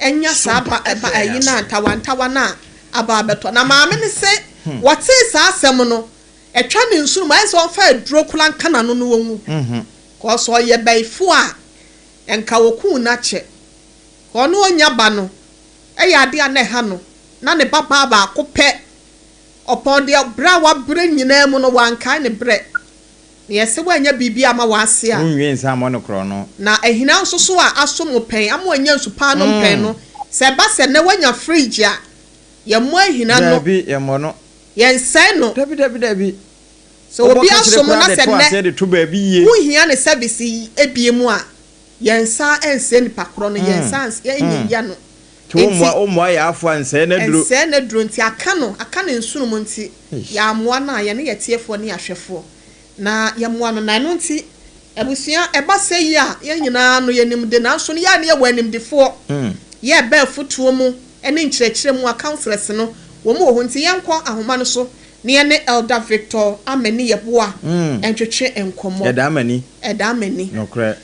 anya saa ba ba ayi no a ntawantawa no a aba abɛtɔ. Na maame no se wɔtee saa asɛm no, ɛtwa ne nsono mu, ayɛ sɛ ɔmfa aduro koraa nka n'ano na ɔnwu. Cause ɔyɛ bayifoɔ a, nka wɔkuu no akyɛ. Ɔno ɔnnya ba no yɛ adeɛ a na ɛha no, na ne ba baa baako pɛ. Ɔpɔn deɛ berɛ a wabrɛ nyinaa mu no, wankae ne brɛ. Na yɛse woannya biribi amma w'ase a. Wonwie nsa ammɔ no korɔno. Na ahina nso so a aso mo pɛn ama wanya nsu pa anom pɛn no, sɛ ɛba sɛ nnɛ woanya fridge a, yɛmmɔ ahina no. Daabi, yɛmmɔ no. Yɛnsɛe no. Dabi, dabi, dabi. Sɛ Wobɔ obi kakyire aso mo koraa na de sɛ to nnɛ aseɛ de to baabi yie. wonhia ne service yi bio a, yɛnsa nsɛe nipa korɔ no, yɛnsa nyɛ no. Nti wommoa, wommoa yɛn afoa nsɛe n'aduro. Nsɛe n'aduro nti, aka no, aka ne nsono mu nti, yɛammoa no a, yɛne yɛn atiefoɔ ne yɛn ahwɛfoɔ na yɛmmoa no. Na ɛno nti, abusua, ɛba sɛ yi a, yɛn nyinaa no yɛnim de, nanso no yɛn a na yɛwɔ animdefoɔ, yɛreba afotuo mu ne nkyerɛkyerɛ mu a, councillors no, wɔn wɔ hɔ nti, yɛnkɔ ahoma no so na yɛne Elder Victor Amani Yeboah ntwetwe nkɔmmɔ. Ɛda Amani. Ɛda Amani. Nokorɛ.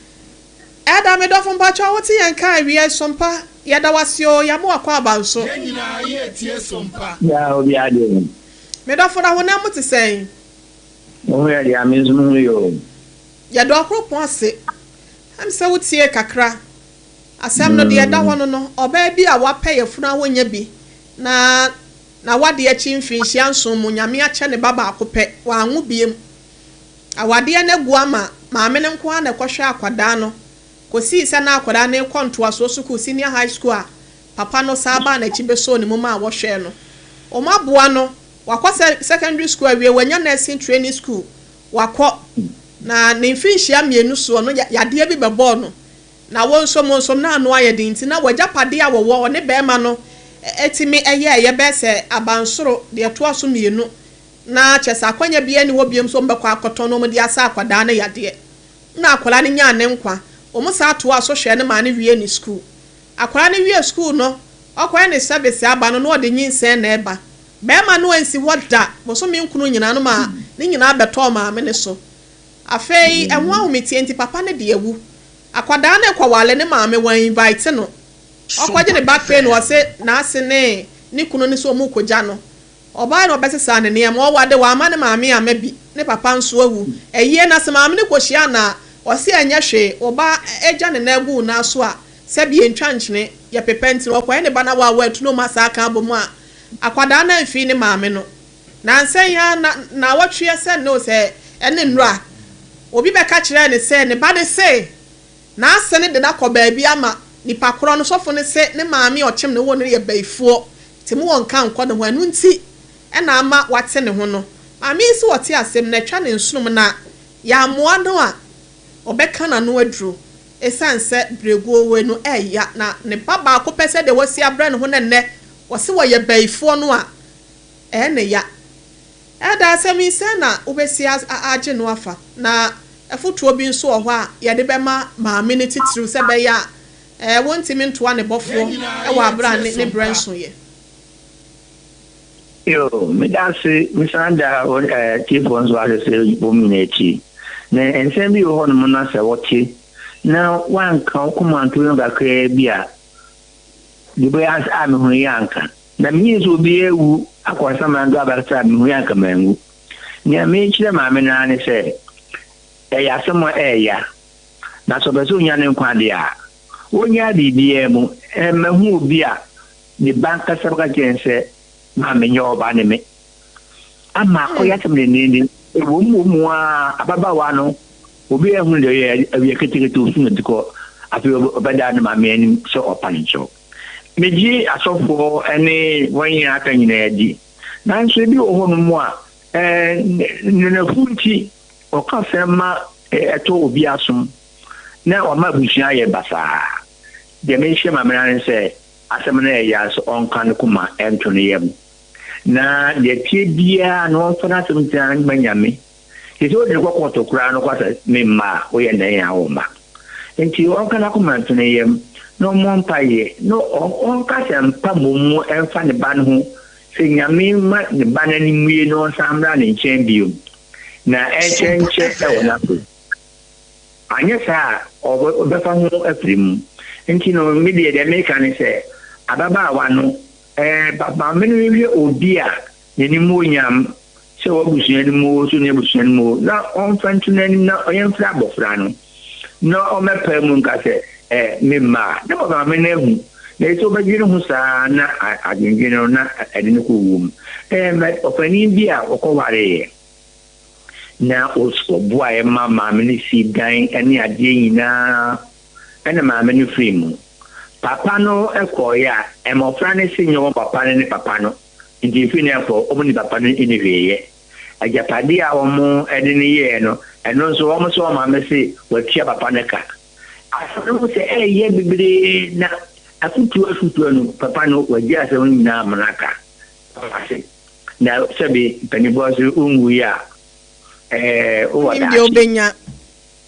Elder me dɔfo mpakyɛw wote yɛn nka awia yi sompa yɛda wo ase oo yɛama w'akwaaba nso. Yɛn nyinaa yɛ tie sompa. Yaa obiara deɛ. Me dɔfo na honam mu te sɛn? Mo ho yɛ deɛ me nso me ho yɛ oo. Yɛda Ɔkoropɔn ase. Ɛm sɛ wo tiee kakra. Asɛm no deɛ ɛda hɔ no no ɔbaa bi a wapɛ yafunu a ɔnnya bi na n'awadeɛ akyi mfinhyia nson mu Nyame akyɛ ne ba baako pɛ wanwo biem. Awadeɛ no agu ama maame no nko ara na ɛkɔhwɛ akwadaa no kɔsii sɛ na akwadaa no rekɔ ntoasoɔ sukuu, senior high school, a papa no san baa n'akyi bɛsɔɔ ne mu maa wɔhwɛɛ no. Wɔaboa no, wakɔ sɛ secondary school awie, wanya nursing training school, wakɔ. Na ne mfinhyia mmienu soɔ no, yadeɛ bi bɛbɔɔ no. Na wɔnsom wɔnsom na ano ayɛ den nti, na w'agyapadeɛ a wɔwɔ, ɔne barima no tumi yɛeɛ bɛyɛ sɛ abansoro deɛ ɛtoa so mmienu. Na kyerɛ sɛ akwanya biara nni hɔ biom sɛ wɔbɛkɔ akɔtɔn na wɔde asa akwadaa no yadeɛ. Nna akwadaa no nyaa ne nkwa. Wɔn san toaa so hwɛɛ no maa no wiee ne sukuu. Akwadaa no wiee sukuu no, ɔkɔyɛ ne sɛvese aba no na ɔde nyinsɛn na ɛreba. Barima no ansi hɔ da, bosome nkron nyinaa no maa ne nyinaa bɛtɔɔ maame no so. Afei ɛho ahometeɛ nti papa no de awu. Akwadaa no rekɔwale ne maame, wɔn invite no. Ɔkɔgye ne back pay no ɔse n'ase ne ne kunu no sɛ wɔrekɔgya no. Ɔbae na ɔbɛsesaa ne nneɛma. Ɔwɔ ade, wamma ne maame amma bi. Ne papa nso awu. Ayie no ase, maame no kɔhyiaa no a, ɔse ɛnyɛ hwee, wo ba agya ne nan agu wo nan so a, sɛbi yɛntwa nkyene, yɛpepa nti no, ɔkɔyɛ ne ba no awaawa atu na ɔma saa ka abɔ mu a, akwadaa no amfii ne maame no. Nansa yi ara, na naawɔtweɛ sɛ nnɛ o sɛ ɛne nnora, obi bɛka kyerɛɛ no sɛ ne ba no se N'ase no de no akɔ baabi ama nipa korɔ no, sɔfo no se ne maame a ɔkyem no woo no no yɛ bayifoɔ, nti mo wɔ nka nkɔ ne ho, ɛno nti na ama wate ne ho no. Maame yi se ɔte asem no, atwa ne nsonom na yɛammoa no a, ɔbɛka n'ano aduro, esiane sɛ berɛguo wei no ɛya, na ne ba baako pɛ sɛdeɛ wasi abrɛ ne ho na nnɛ wɔse wɔyɛ bayifoɔ no a, ɛyɛ ne ya. Ɛda asɛm yi, sɛn na wobɛsi agye no afa? Na afotuo bi nso wɔ hɔ a yɛde bɛma maame no titiriw sɛ ɛbɛyɛ a wɔntumi ntoa ne bɔfoɔ wɔ aberɛ a ne berɛ nsoeɛ. Yo, meda ase, mesan da atiefoɔ nso ase sɛ wɔn nyinaa akyi. Na nsɛm bi wɔ hɔnom na sɛ wɔte na woanka wo koma anto yam kakraa bi a, deɛ wobɛyɛ a mehunu yi anka. Na minyim sɛ obi ewu akɔ nsaman do abakɛse a muhui a anka mannwu. Nea merekyerɛ maame no ara ne sɛ, ɛyɛ asɛm a ɛyɛ ya, na sɛ ɔpɛ sɛ onya ne nkwa de a, onnyaa biribiara mu. Mahu obi a ne ba ankasa bɛka kyerɛɛ no sɛ, Maame, nyɛ ɔba ne me. Ama akɔyɛ asɛm denneennen. Ɛwom wɔ mu ara, ababaawa no. Obiara nhunu deɛ ɔyɛɛ awia ketekete osu na tikɔ afei ɔbɛda ne maame anim sɛ ɔpa ne kyɛw. Megye asɔfoɔ ne wɔn nyinaa aka nyinaa di. Nanso ebi wɔ hɔnom a nnanafu nti ɔka asɛm ma ɛtɔ obi asom na wama abusua ayɛ basaa. Deɛ mehyɛ maame no ara ne sɛ asɛm no ɛyɛ a sɛ ɔnka ne koma nto ne yam. Na deɛ ɛteɛ biara no ɔmfa n'asɛm ntina ma Nyame. Te sɛ wode no kɔ kɔɔto koraa no ɔka sɛ me mma a woyɛ dɛn a womma. Nti ɔnka n'akoma nto ne yam na ɔmmɔ mpaeɛ na ɔnka asɛmpa mmom mfa ne ba no ho sɛ Nyame mma ne ba no ani mmue na ɔnsan mmra ne nkyɛn bio na ɛnkyɛ nkyɛ wɔ n'afa mu. Anyɛ saa a ɔbɛfa ho afiri mu. Nti no me deɛ deɛ meka ne sɛ ababaawa no maame no nhwɛ obi a N'animuonyam, sɛ ɔwɔ abusua no mu oo, sɛ onni abusua no mu oo, na ɔmfa nto n'anim na ɔmfrɛ abɔfra no, na ɔmmɛpae mu nka sɛ, Ɛ, me mma a, na maame no ahu. Na ɛsɛ sɛ ɔbɛdwene ho saa na adwendwene no na ɛde no kɔ owu mu. Ɛ, ɔpanin bi a ɔkɔwareeɛ, na ɔboaeɛ ma maame no sii dan ne adeɛ nyinaa, ɛna maame no firii mu. Papa no kɔeɛ a, mmɔfra no se nyɛ wɔn papa no ne papa no. Nti mfe no rekɔ, wɔn ne papa no nni hwee yɛ. Agyapadeɛ a wɔde no yɛɛ no, ɛno nso wɔn sɛ wɔn maame se watua papa no ka. Asɛm no ho sɛ ɛreyɛ bebree na afotuo afotuo no, papa no wagye asɛm no nyinaa ama no aka papa ase. Na sɛbe mpanimfoɔ nso wonwui a, ɛɛ wowɔ Wonim deɛ daakye. wobɛnya.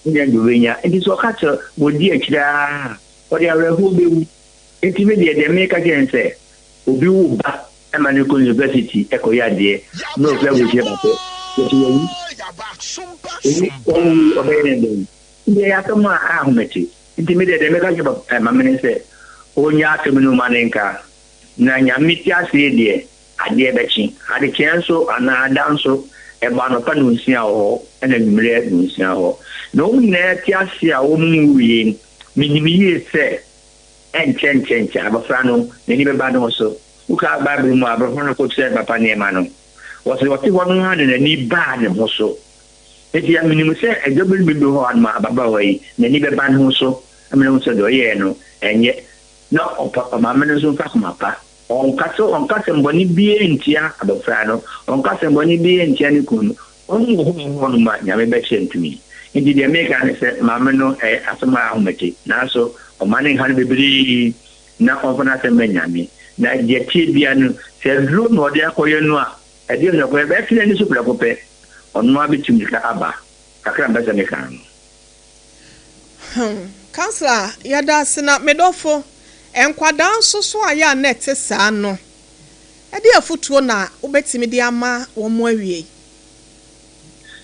Wonim deɛ wobɛnya. Nti sɛ ɔka sɛ wɔdi akyire ara a, ɔde awerɛhoɔ bɛwu. Nti me deɛ, deɛ meka kyerɛ no sɛ, obi wo ba ma no kɔ university kɔyɛ adeɛ na ɔfiri aburokyire ba pɛ, yɛse wawu. Owu, wawu yi, ɔbɛyɛ ne dɛn? Nti ɛyɛ asɛm a ahomete. Nti me deɛ, deɛ meka kyerɛ papa, maame ne sɛ, ɔnnya asɛm no ma ne nka. Na Nyame te ase yi deɛ, adeɛ bɛkye. Adekyeɛ nso, anaa ada nso, ɛbɔ anɔpa nonsia wɔ hɔ, ɛna anwummerɛ nonsia wɔ hɔ. Na wɔn nyinaa te ase a wɔn nwuiɛ yi, menim yie sɛ, Ɛnkyɛ nkyɛ nkyɛ abofra no n'ani bɛba ne ho so. Wokaa Bible mu a abofra no kɔkyerɛɛ ne papa nneɛma no, wɔse ɔte hɔ no ara na n'ani baa ne ho so. Enti menim sɛ ɛda bi bi hɔ a ababaawa yi n'ani bɛba ne ho so ama no ahu sɛ deɛ ɔyɛɛ no ɛnyɛ. Na ɔpa ɔmaame no nso mfa akoma pa. Ɔnka sɛ ɔnka asɛmmɔne biara ntia abɔfra no, ɔnka asɛmmɔne biara ntia ne kunu no. Wɔn wɔ hɔ wɔ hɔ nom a Nyame bɛkyerɛ no tumi. Nti deɛ meka ne sɛ maame no ɛyɛ asɛm a ahomete nanso ɔma no nha no bebree na ɔmfa n'asɛm ma Nyame. Na deɛ ɛteɛ biara no sɛ aduro na ɔde akɔyɛ no a ɛdeɛn na ɔkɔyɛ bɛte n'ani so prɛko pɛ ɔno ara bɛtu mirika aba. Kakra a mepɛ sɛ meka no. Hmm, councilor, yɛda ase na me dɔfo, nkwadaa nso so a yɛ a na ɛte saa no, ɛdeɛn afotuo na wobɛtumi de ama wɔn awiei?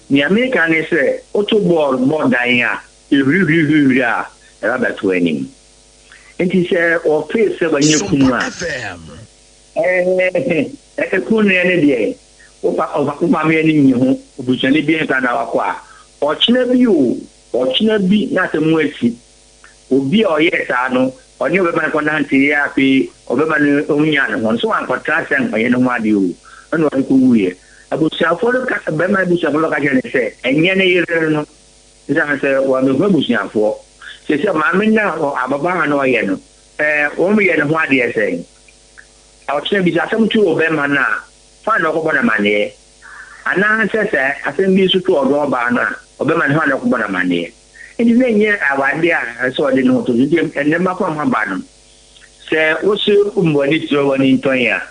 Nea meka ne sɛ, woto bɔɔl bɔ dan a, ehurihuri a, ɛba bɛto anim. Enti sɛ wɔpee sɛ wɔanya kunu a, ɛɛ, kunu no ne deɛ, wo maame ani nnye ho, obusuani bi nka na wakɔ a, ɔkyena bi o, ɔkyena bi na asɛm asi. Obi a ɔyɛɛ saa no, ɔne ɔbarima no kɔnanteeɛ a afei ɔbarima no nyaa ne ho no, sɛ wankɔtra ase ankɔyɛ ne ho adeɛ o, ɛna ɔde kɔwuiɛ. Abusuafoɔ no ka, barima no abusuafoɔ no bɛka kyerɛ no sɛ, ɛnyɛ ne yere no, ɛsiane sɛ wammɛhu abusuafoɔ. Seesei maame no a ababaawa no ɔyɛ no, ɛɛ, wɔyɛ ne ho adeɛ sɛn? Ɔkyena bi sɛ asɛm to ɔbarima no a, hwan na ɔkɔbɔ no amanneɛ? Anaasɛ sɛ asɛm bi nso to ɔno ɔbaa no a, ɔbarima no hwan na ɔkɔbɔ no amanneɛ? Enti na ɛnyɛ awade a ɛsɛ sɛ ɔde ne ho to so. Enti ɛnnɛ mma aba no, sɛ wose womma w'ani trɛ w'ani ntɔn a,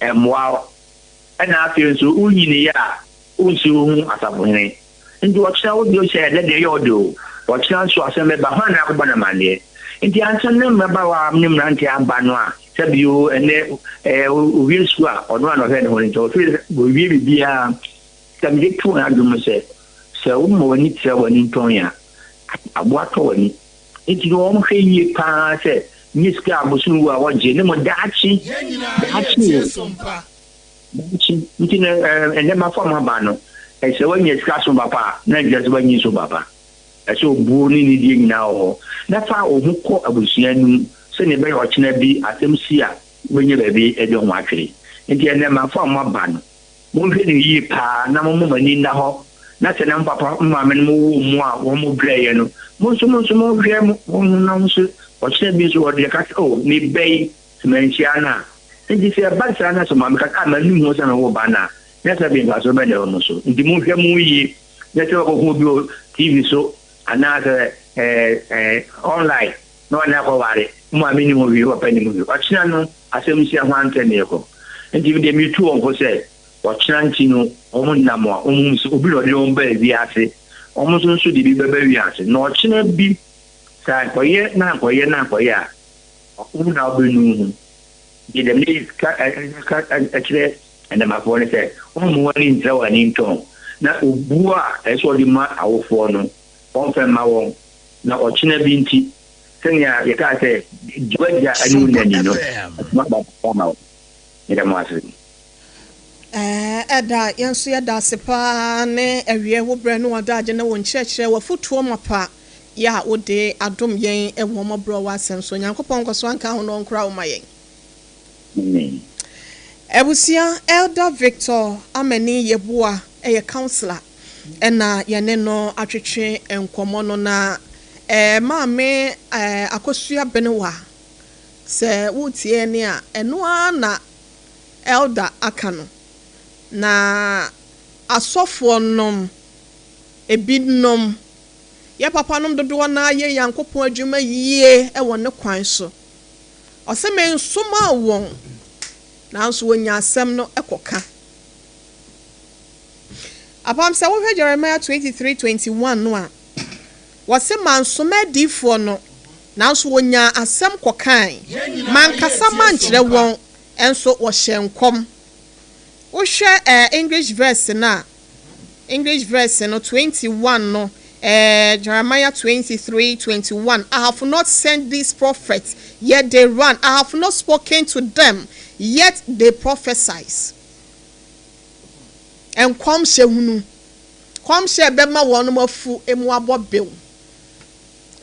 ɛmmoa wo. Ɛnna afei nso wunnyiniiɛ a, wunsi wo ho asafohene. Enti ɔkyena wo deɛ sɛ ɛnnɛ deɛ ɛyɛ wo de o, ɔkyena nso asɛm bɛba, hwan na akɔbɔ no amanneɛ? Enti ansa na mmabaawa ne mmeranteɛ aba no a, sɛ bio ɛnnɛ ɛɛ owie sukuu a, ɔno ara na ɔhwɛ ne ho no nti, ɔfiri sɛ owie biribiara. Sɛ mede to wɔn adwene mu sɛ, sɛ woma w'ani tra w'ani ntɔn a, aboa tɔ w'ani. Enti no wɔhwɛ yie pa ara sɛ nyɛ sika a abosom wu a wɔgye ne mmom daakye, daakye o, daakye. Nti no ɛnnɛ mafa mo aba no, sɛ woanya sika so papa a, na nkyerɛ sɛ woanyin so papa. Ɛsɛ obuo ne nidie nyinaa wɔ hɔ. Na fa wo ho kɔ abusua no mu sɛdeɛ ɛbɛyɛ ɔkyena bi asɛm si a, wobɛnya baabi de wo ho atwere. Enti ɛnnɛ mafa mo aba no, Monhwɛ no yie paa na momma mo ani nna hɔ. Na sɛ na mo papa mo maame no mo woo mo a wɔn mo brɛeɛ no, mo nso mo nso mo hwɛ mo ho na mo nso ɔkyena bi nso wɔde ka sɛ oh me ba yi sɛ manhyia no a. Nti sɛ ɛba saa na sɛ maame ka sɛ ah m'anim ho sɛ mewo ba no a, na sɛ bi mfasoɔ bɛn na ɛwɔ mo so. Nti monhwɛ mo ho yie na sɛ wɔkɔhu obi wɔ TV so anaasɛ ɛɛ ɛɛ online na ɔne akɔware, wo maame nni ho hwee, wo papa nni ho hwee. Ɔkyena no asɛm si a hwan nkyɛn na yɛkɔ? Nti me deɛ metu wɔn fo sɛ ɔkyena nti no wɔn nam a wɔn hu sɛ obi na ɔde wɔn baa wiase, wɔn nso nso de bi bɛba wiase. Na ɔkyena bi sɛ ankɔyɛ na ankɔyɛ na ankɔyɛ a, wo na wobɛnu ho. Deɛ deɛ meka kyerɛ nnɛmafoɔ ne sɛ, wɔmmu wɔn ani ntra wɔn ani ntɔn, na obuo a ɛsɛ sɛ wɔde ma awofoɔ no, wɔmfa mma wɔn, na ɔkyena bi nti, sɛnea yɛkaa sɛ, Di w'agya ne wo na ni no, atumi aba ama wo. Meda mo ase. Ɛda, yɛn nso yɛda ase paa ne awiɛ wo berɛ ne w'adagye ne wo nkyerɛkyerɛ, w'afotuo mapa yɛ a wode adom yɛn wɔ mmɔborɔ w'asɛm so. Onyankopɔn nkɔso anka ho na ɔnkora wo ma yɛn. Amen. Abusua, Elder Victor Amani Yeboah yɛ councillor ɛna yɛne no atwetwe nkɔmmɔ no na Maame Akosua Benewah sɛ woretie yɛn a ɛno ara na Elder aka no na asɔfoɔ nom ebinom yɛ papanom dodoɔ no ara yɛ Nyankopɔn adwuma yie wɔ ne kwan so. Ɔse mensomaa wɔn nanso wɔnya asɛm no kɔka. Apam sɛ wohwɛ Jeremiah 23:21 no a, wɔse mansoma adiyifoɔ no nanso wɔnyaa asɛm kɔkae. Mankasa mankyerɛ wɔn nso wɔhyɛɛ nkɔm. Wohwɛ English verse no a, English verse no 21 no, Jeremiah 23:21, I have not sent these prophets, yet they run. I have not spoken to them, yet they prophesies. Nkɔmhyɛ hunu. Nkɔmhyɛ bɛma wɔn afu emu abɔ bew.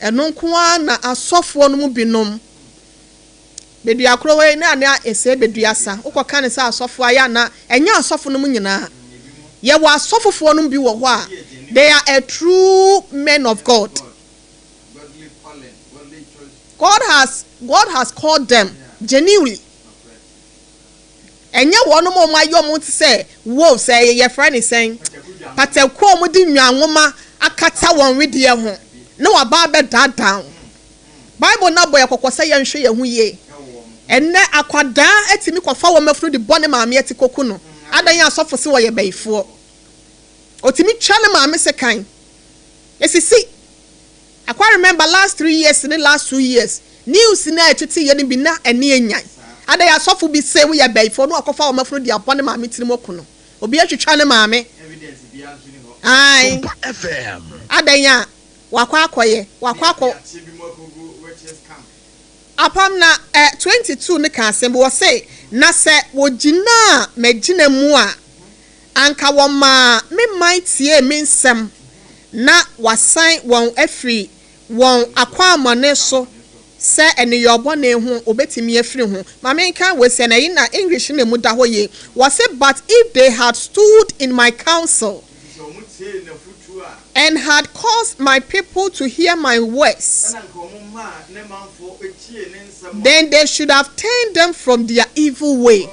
Ɛno nko ara na asɔfoɔ no mu binom bedua koro wei ne ane ese bedua sa. Wokɔka ne sɛ asɔfoɔ ayɛ ana ɛnyɛ asɔfo no mu nyinaa. Yɛwɔ asɔfofoɔ no bi wɔ hɔ a they are a true men of God. God has called them genuinely. Ɛnyɛ wɔn a wɔn ayɛ wɔn te sɛ wolves ɛyɛ yɛfrɛ ne sɛn pataku a wɔde nwanwoma akata wɔn wedeɛ ho na waba abɛdaadaa wɔn. Bible na bɔ yɛ kɔkɔ sɛ yɛnhwɛ yɛn ho yie. Ɛnɛ akwadaa atumi kɔfa wɔn afunu de bɔ ne maame ati koku no. Adan yɛ asɔfo sɛ wɔyɛ bɛyifoɔ. Otumi twa ne maame sekan. Esisi. I quite remember last 3 years ne last 2 years news na ɛtete yɛ no bi na ɛne enyan. Adan yɛ asɔfo bi sɛ woyɛ bɛyifoɔ no akɔfa wɔn afunu de abɔ ne maame tirim ɔko no. Obi atwitwa ne maame. Ayi. Adan a wakɔ akɔyɛ wakɔ akɔ apam na 22 ne ka asɛm bi wɔ se na sɛ wɔgyina m'agyina mu a anka wɔmaa me man tie me nsɛm na wasan wɔn afiri wɔn akwammɔne so sɛ ɛneyɔbɔne ho obetumi afiri ho. Maame nka wɔ sɛ na yi na English na emu da hɔ yie. Wɔse, "But if they had stood in my counsel and had caused my people to hear my words, then they should have turned them from their evil way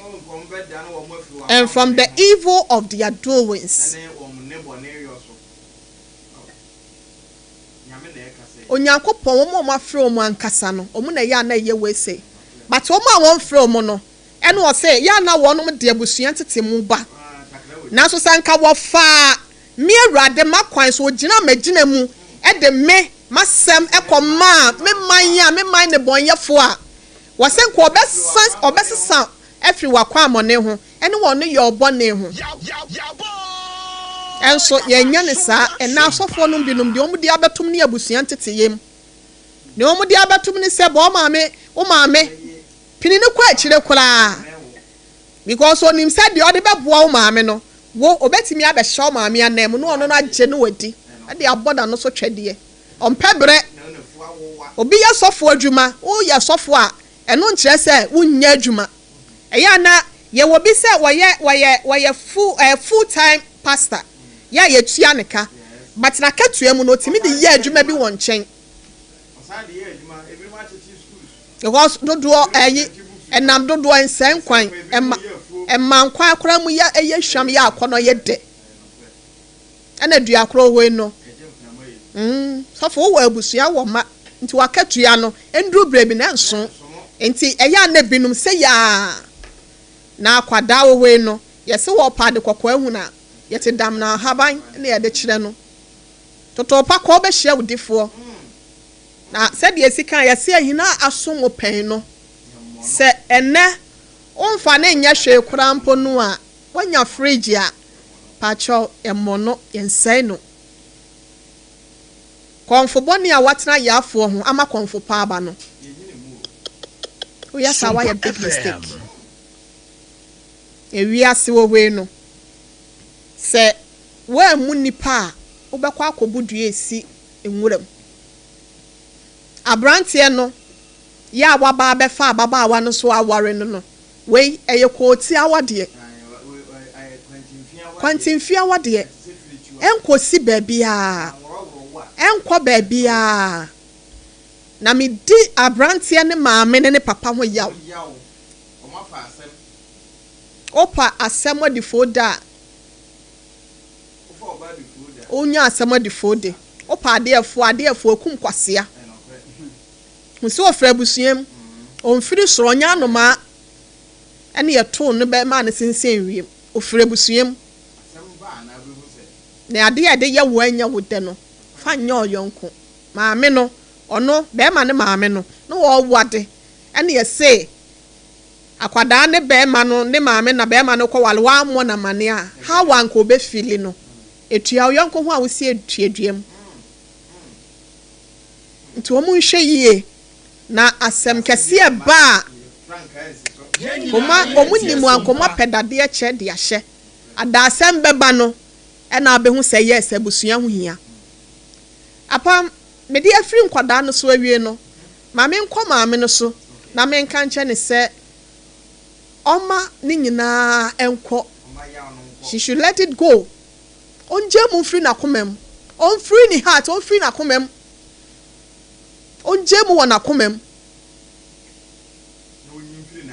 and from the evil of their doings." Onyankopɔn wɔn a wɔafrɛ wɔn ankasa no, wɔn na ɛyɛ a na ɛyɛ wese, but wɔn a wɔmfrɛ wɔn no ɛna ɔsɛ yɛ ana wɔn de abusua tete mu ba. Nanso sɛ nka wɔfaa me Awurade m'akwan so, ogyina m'agyina mu ɛde me m'asɛm ɛkɔ maa me man a me man ne bɔnyɛfo a wɔsɛ nka ɔbɛsa ɔbɛsesa afiri w'akwammɔne ho ɛne wɔn no yɛ ɔbɔne ho. Ɛnso yɛnyɛ ne saa. Ɛna asɔfoɔ no binom deɛ wɔn de abɛtom ne abusua nteteyɛ mu deɛ wɔn de abɛtom ne sɛ bɔ maame wo maame pini ne kɔ akyire koraa because onim sɛ deɛ ɔde bɛboa wo maame no wo obetumi abɛhyɛ wo maame anan mu na ɔno no agye no wadi ɛde abɔ n'ano so twɛdeɛ. Ɔmpɛ brɛ. Obi yɛ sɔfo adwuma, woyɛ sɔfo a ɛno nkyerɛ sɛ wonyɛ adwuma. Ɛyɛ ana yɛwɔ bi sɛ wɔyɛ full time pastor. Yɛ a yɛtua ne ka, but n'akatua mu no ɔtumi de yɛ adwuma bi wɔ nkyɛn. Because dodoɔ ɛyi ɛnam dodoɔ nsɛn kwan ɛma ɛma nkwan koraa mu yɛ ɛyɛ hwam yɛ akɔnɔ yɛ dɛ. Ɛna dua korɔ hɔ yi no mm sɔfo wowɔ abusua wɔ mma nti w'akatua no nduru berɛ bi na ɛnso nti ɛyɛ a na binom sɛ yaa na akwadaa wɔ hɔ yi no yɛse wɔpɛ ade kɔkɔɔ ahunu a yɛte damena ahaban na yɛde kyerɛ no totoo pa kɔ wobɛhyia wo difoɔ na sɛdeɛ ɛsi kan yɛse ahina aso mo pɛn no sɛ ɛnɛ womfa ne nyɛ hwee koraa mpo no a woanya fridge a pakyɛw yɛmmɔ no yɛnsɛe no. Kɔmfo bɔne a watena yaafoɔ ho ama kɔmfo pa aba no woyɛ saa woayɛ big mistake. Ewiase wɔ hɔ yi no sɛ woammu nnipa a wobɛkɔ akɔbu dua esi nwura mu. Abranteɛ no yɛ a waba abɛfa ababaawa no so aware no no wei ɛyɛ kootia awadeɛ. Kwantimfi awadeɛ. Ɛnkɔsi baabiara. Ɛnkɔ baabiara. Na medi abranteɛ ne maame ne ne papa ho yaw. Wopa asɛm adifoo da a, wonya asɛm adifoo de. Wopa adeɛfoɔ a, adeɛfoɔ akum kwasea. Hu sɛ ɔfiri abusua mu. Ɔmfiri soro, ɔnyɛ anomaa. Ɛne yɛtoo no bɛ maa no sensɛn wiem. Ɔfiri abusua mu. Na adeɛ a yɛde yɛ wo a ɛnyɛ wo dɛ no, fa nyɛ ɔyɔnko. Maame no, ɔno, bɛrima ne maame no, na wɔrewo ade. Ɛne yɛse akwadaa ne bɛrima no ne maame na bɛrima no kɔwale, wammɔ no amane a, how a anka ɔbɛfili no. Ɛtua wo yɔnko ho a wosi atua dua mu. Nti wɔn nhwɛ yie na asɛm kɛseɛ ba a, koma wɔn nim a nkɔmɔ pɛ dadeɛ kyɛ de ahyɛ. Adaasɛm bɛba no ɛna abɛhu sɛ yes abusua ho hia. Apam, mede afiri nkwadaa no so awie no, ma menkɔ maame no so na menka nkyɛ ne sɛ ɔma ne nyinaa nkɔ. She should let it go. Ɔngye mu mfiri n'akoma mu. Ɔmfiri ne heart, ɔmfiri n'akoma mu. Ɔngye mu wɔ n'akoma mu.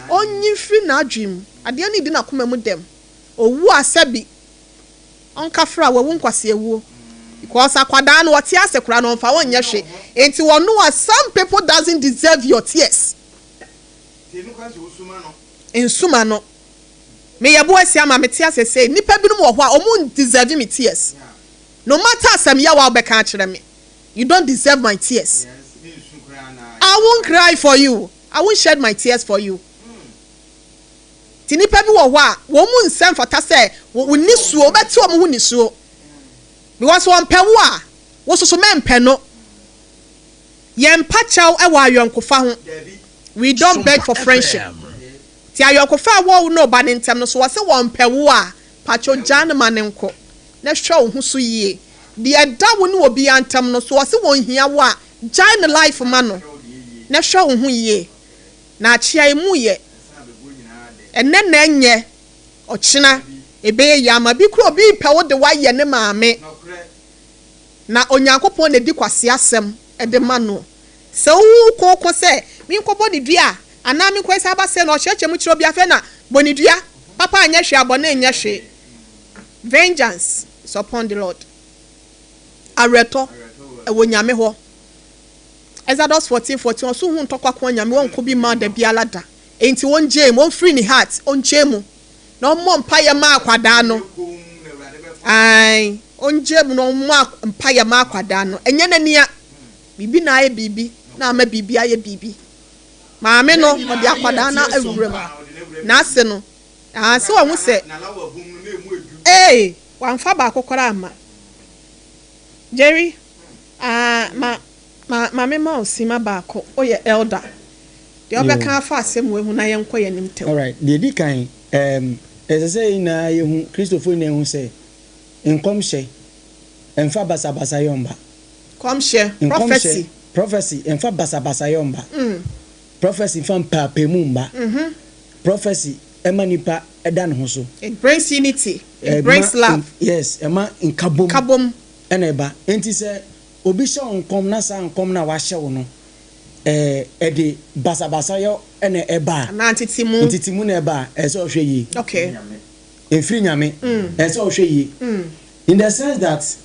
Ɔnyi mfiri n'adwene mu. Adeɛ no di n'akoma mu dɛm. Owu asɛbi. Ɔnkafra wawu nkwasi awuo. Because akwadaa no ɔte ase koraa no ɔmfa wɔnyɛ hwee. Nti wɔno a some people doesn't deserve your tears. Nsuma no. Meyɛ bo asi ama mete ase sɛ nnipa binom wɔ hɔ a ɔmo deserve me tears. No matter asɛm yaw a wobɛka akyerɛ me, you don't deserve my tears. I won't cry for you. I won't shed my tears for you. Ti nipa bi wɔ hɔ a wɔn mu nsɛm fata sɛ wɔn nisuo wobɛte wɔn ho nisuo because wɔn pɛ wo a wososo mɛmpɛ no. Yɛn mpa kyɛw wɔ ayɔnkofa ho. We don't beg for friendship. Ti ayɔnkofa a wɔn ne ɔba ne ntɛm no so wɔsɛ wɔn pɛ wo a patro gyaa ne ma ne nkɔ na hwɛ wo ho so yie. Deɛ ɛda wo ne obiara ntɛm no so wɔsɛ wɔn hia wo a gyae ne life ma no na hwɛ wo ho yie. Na akyea emu yɛ ɛnɛ na ɛnyɛ ɔkyena ebɛyɛ yie ama bi kura obi pɛ wo de wayɛ ne maame na Onyankopɔn na edi kwasi asɛm ɛde ma no. Sɛ wowu kooko sɛ menkɔbɔ ne dua anaa menkɔ ɛsɛ aba sɛ na ɔkyerɛkyerɛ mu kyerɛ obi afɛ na bɔ ne dua papa anyɛ hwee abɔne nyɛ hwee. Vengeance is upon the Lord. Awerɛtɔ ɛwɔ Nyame hɔ. Exodus 14:14 ɔso hu ntɔkwa ko Nyame wɔnko bi ma da biara da. Enti wɔngye mu, wɔmfiri ne heart, ɔngye mu. Na ɔmmɔ mpaeɛ ma akwadaa no. Ae, ɔngye mu na ɔmmɔ mpaeɛ ma akwadaa no. Ɛnyɛ n'ania. Biribi na ayɛ biribi na ama biribi ayɛ biribi. Maame no, ɔde akwadaa no awura mu. N'ase no, sɛ wɔn sɛ, ee, wamfa baako koraa amma. Jerry, ma ma maame ma wo sima baako, woyɛ elder. Deɛ ɔbɛka afa asɛm wei ho na yɛnkɔ yɛn anim tɛw. Alright, deɛ di kan, ɛsɛ sɛ yɛn nyinaa yɛhu, Kristofoɔ nyinaa hu sɛ nkɔmhyɛ ɛmfa basabasayɛ mba. Nkɔmhyɛ, prophecy. Prophecy ɛmfa basabasayɛ mba. Prophecy mfa mpaapaemu mba. Prophecy ɛma nipa ɛda ne ho so. It brings unity. It brings ɛma love. Yes, ɛma nkabom Nkabom. ɛna ɛba. Enti sɛ obi hyɛ wo nkɔm na saa nkɔm no a wahyɛ wo no ɛɛ ɛde basabasayɔ ɛna ɛba a, Anaa ntetemu. ntetemu na ɛba a, ɛsɛ sɛ ɔhwɛ yie. Okay. Ɛmfiri Nyame. Ɛsɛ sɛ ɔhwɛ yie. In the sense that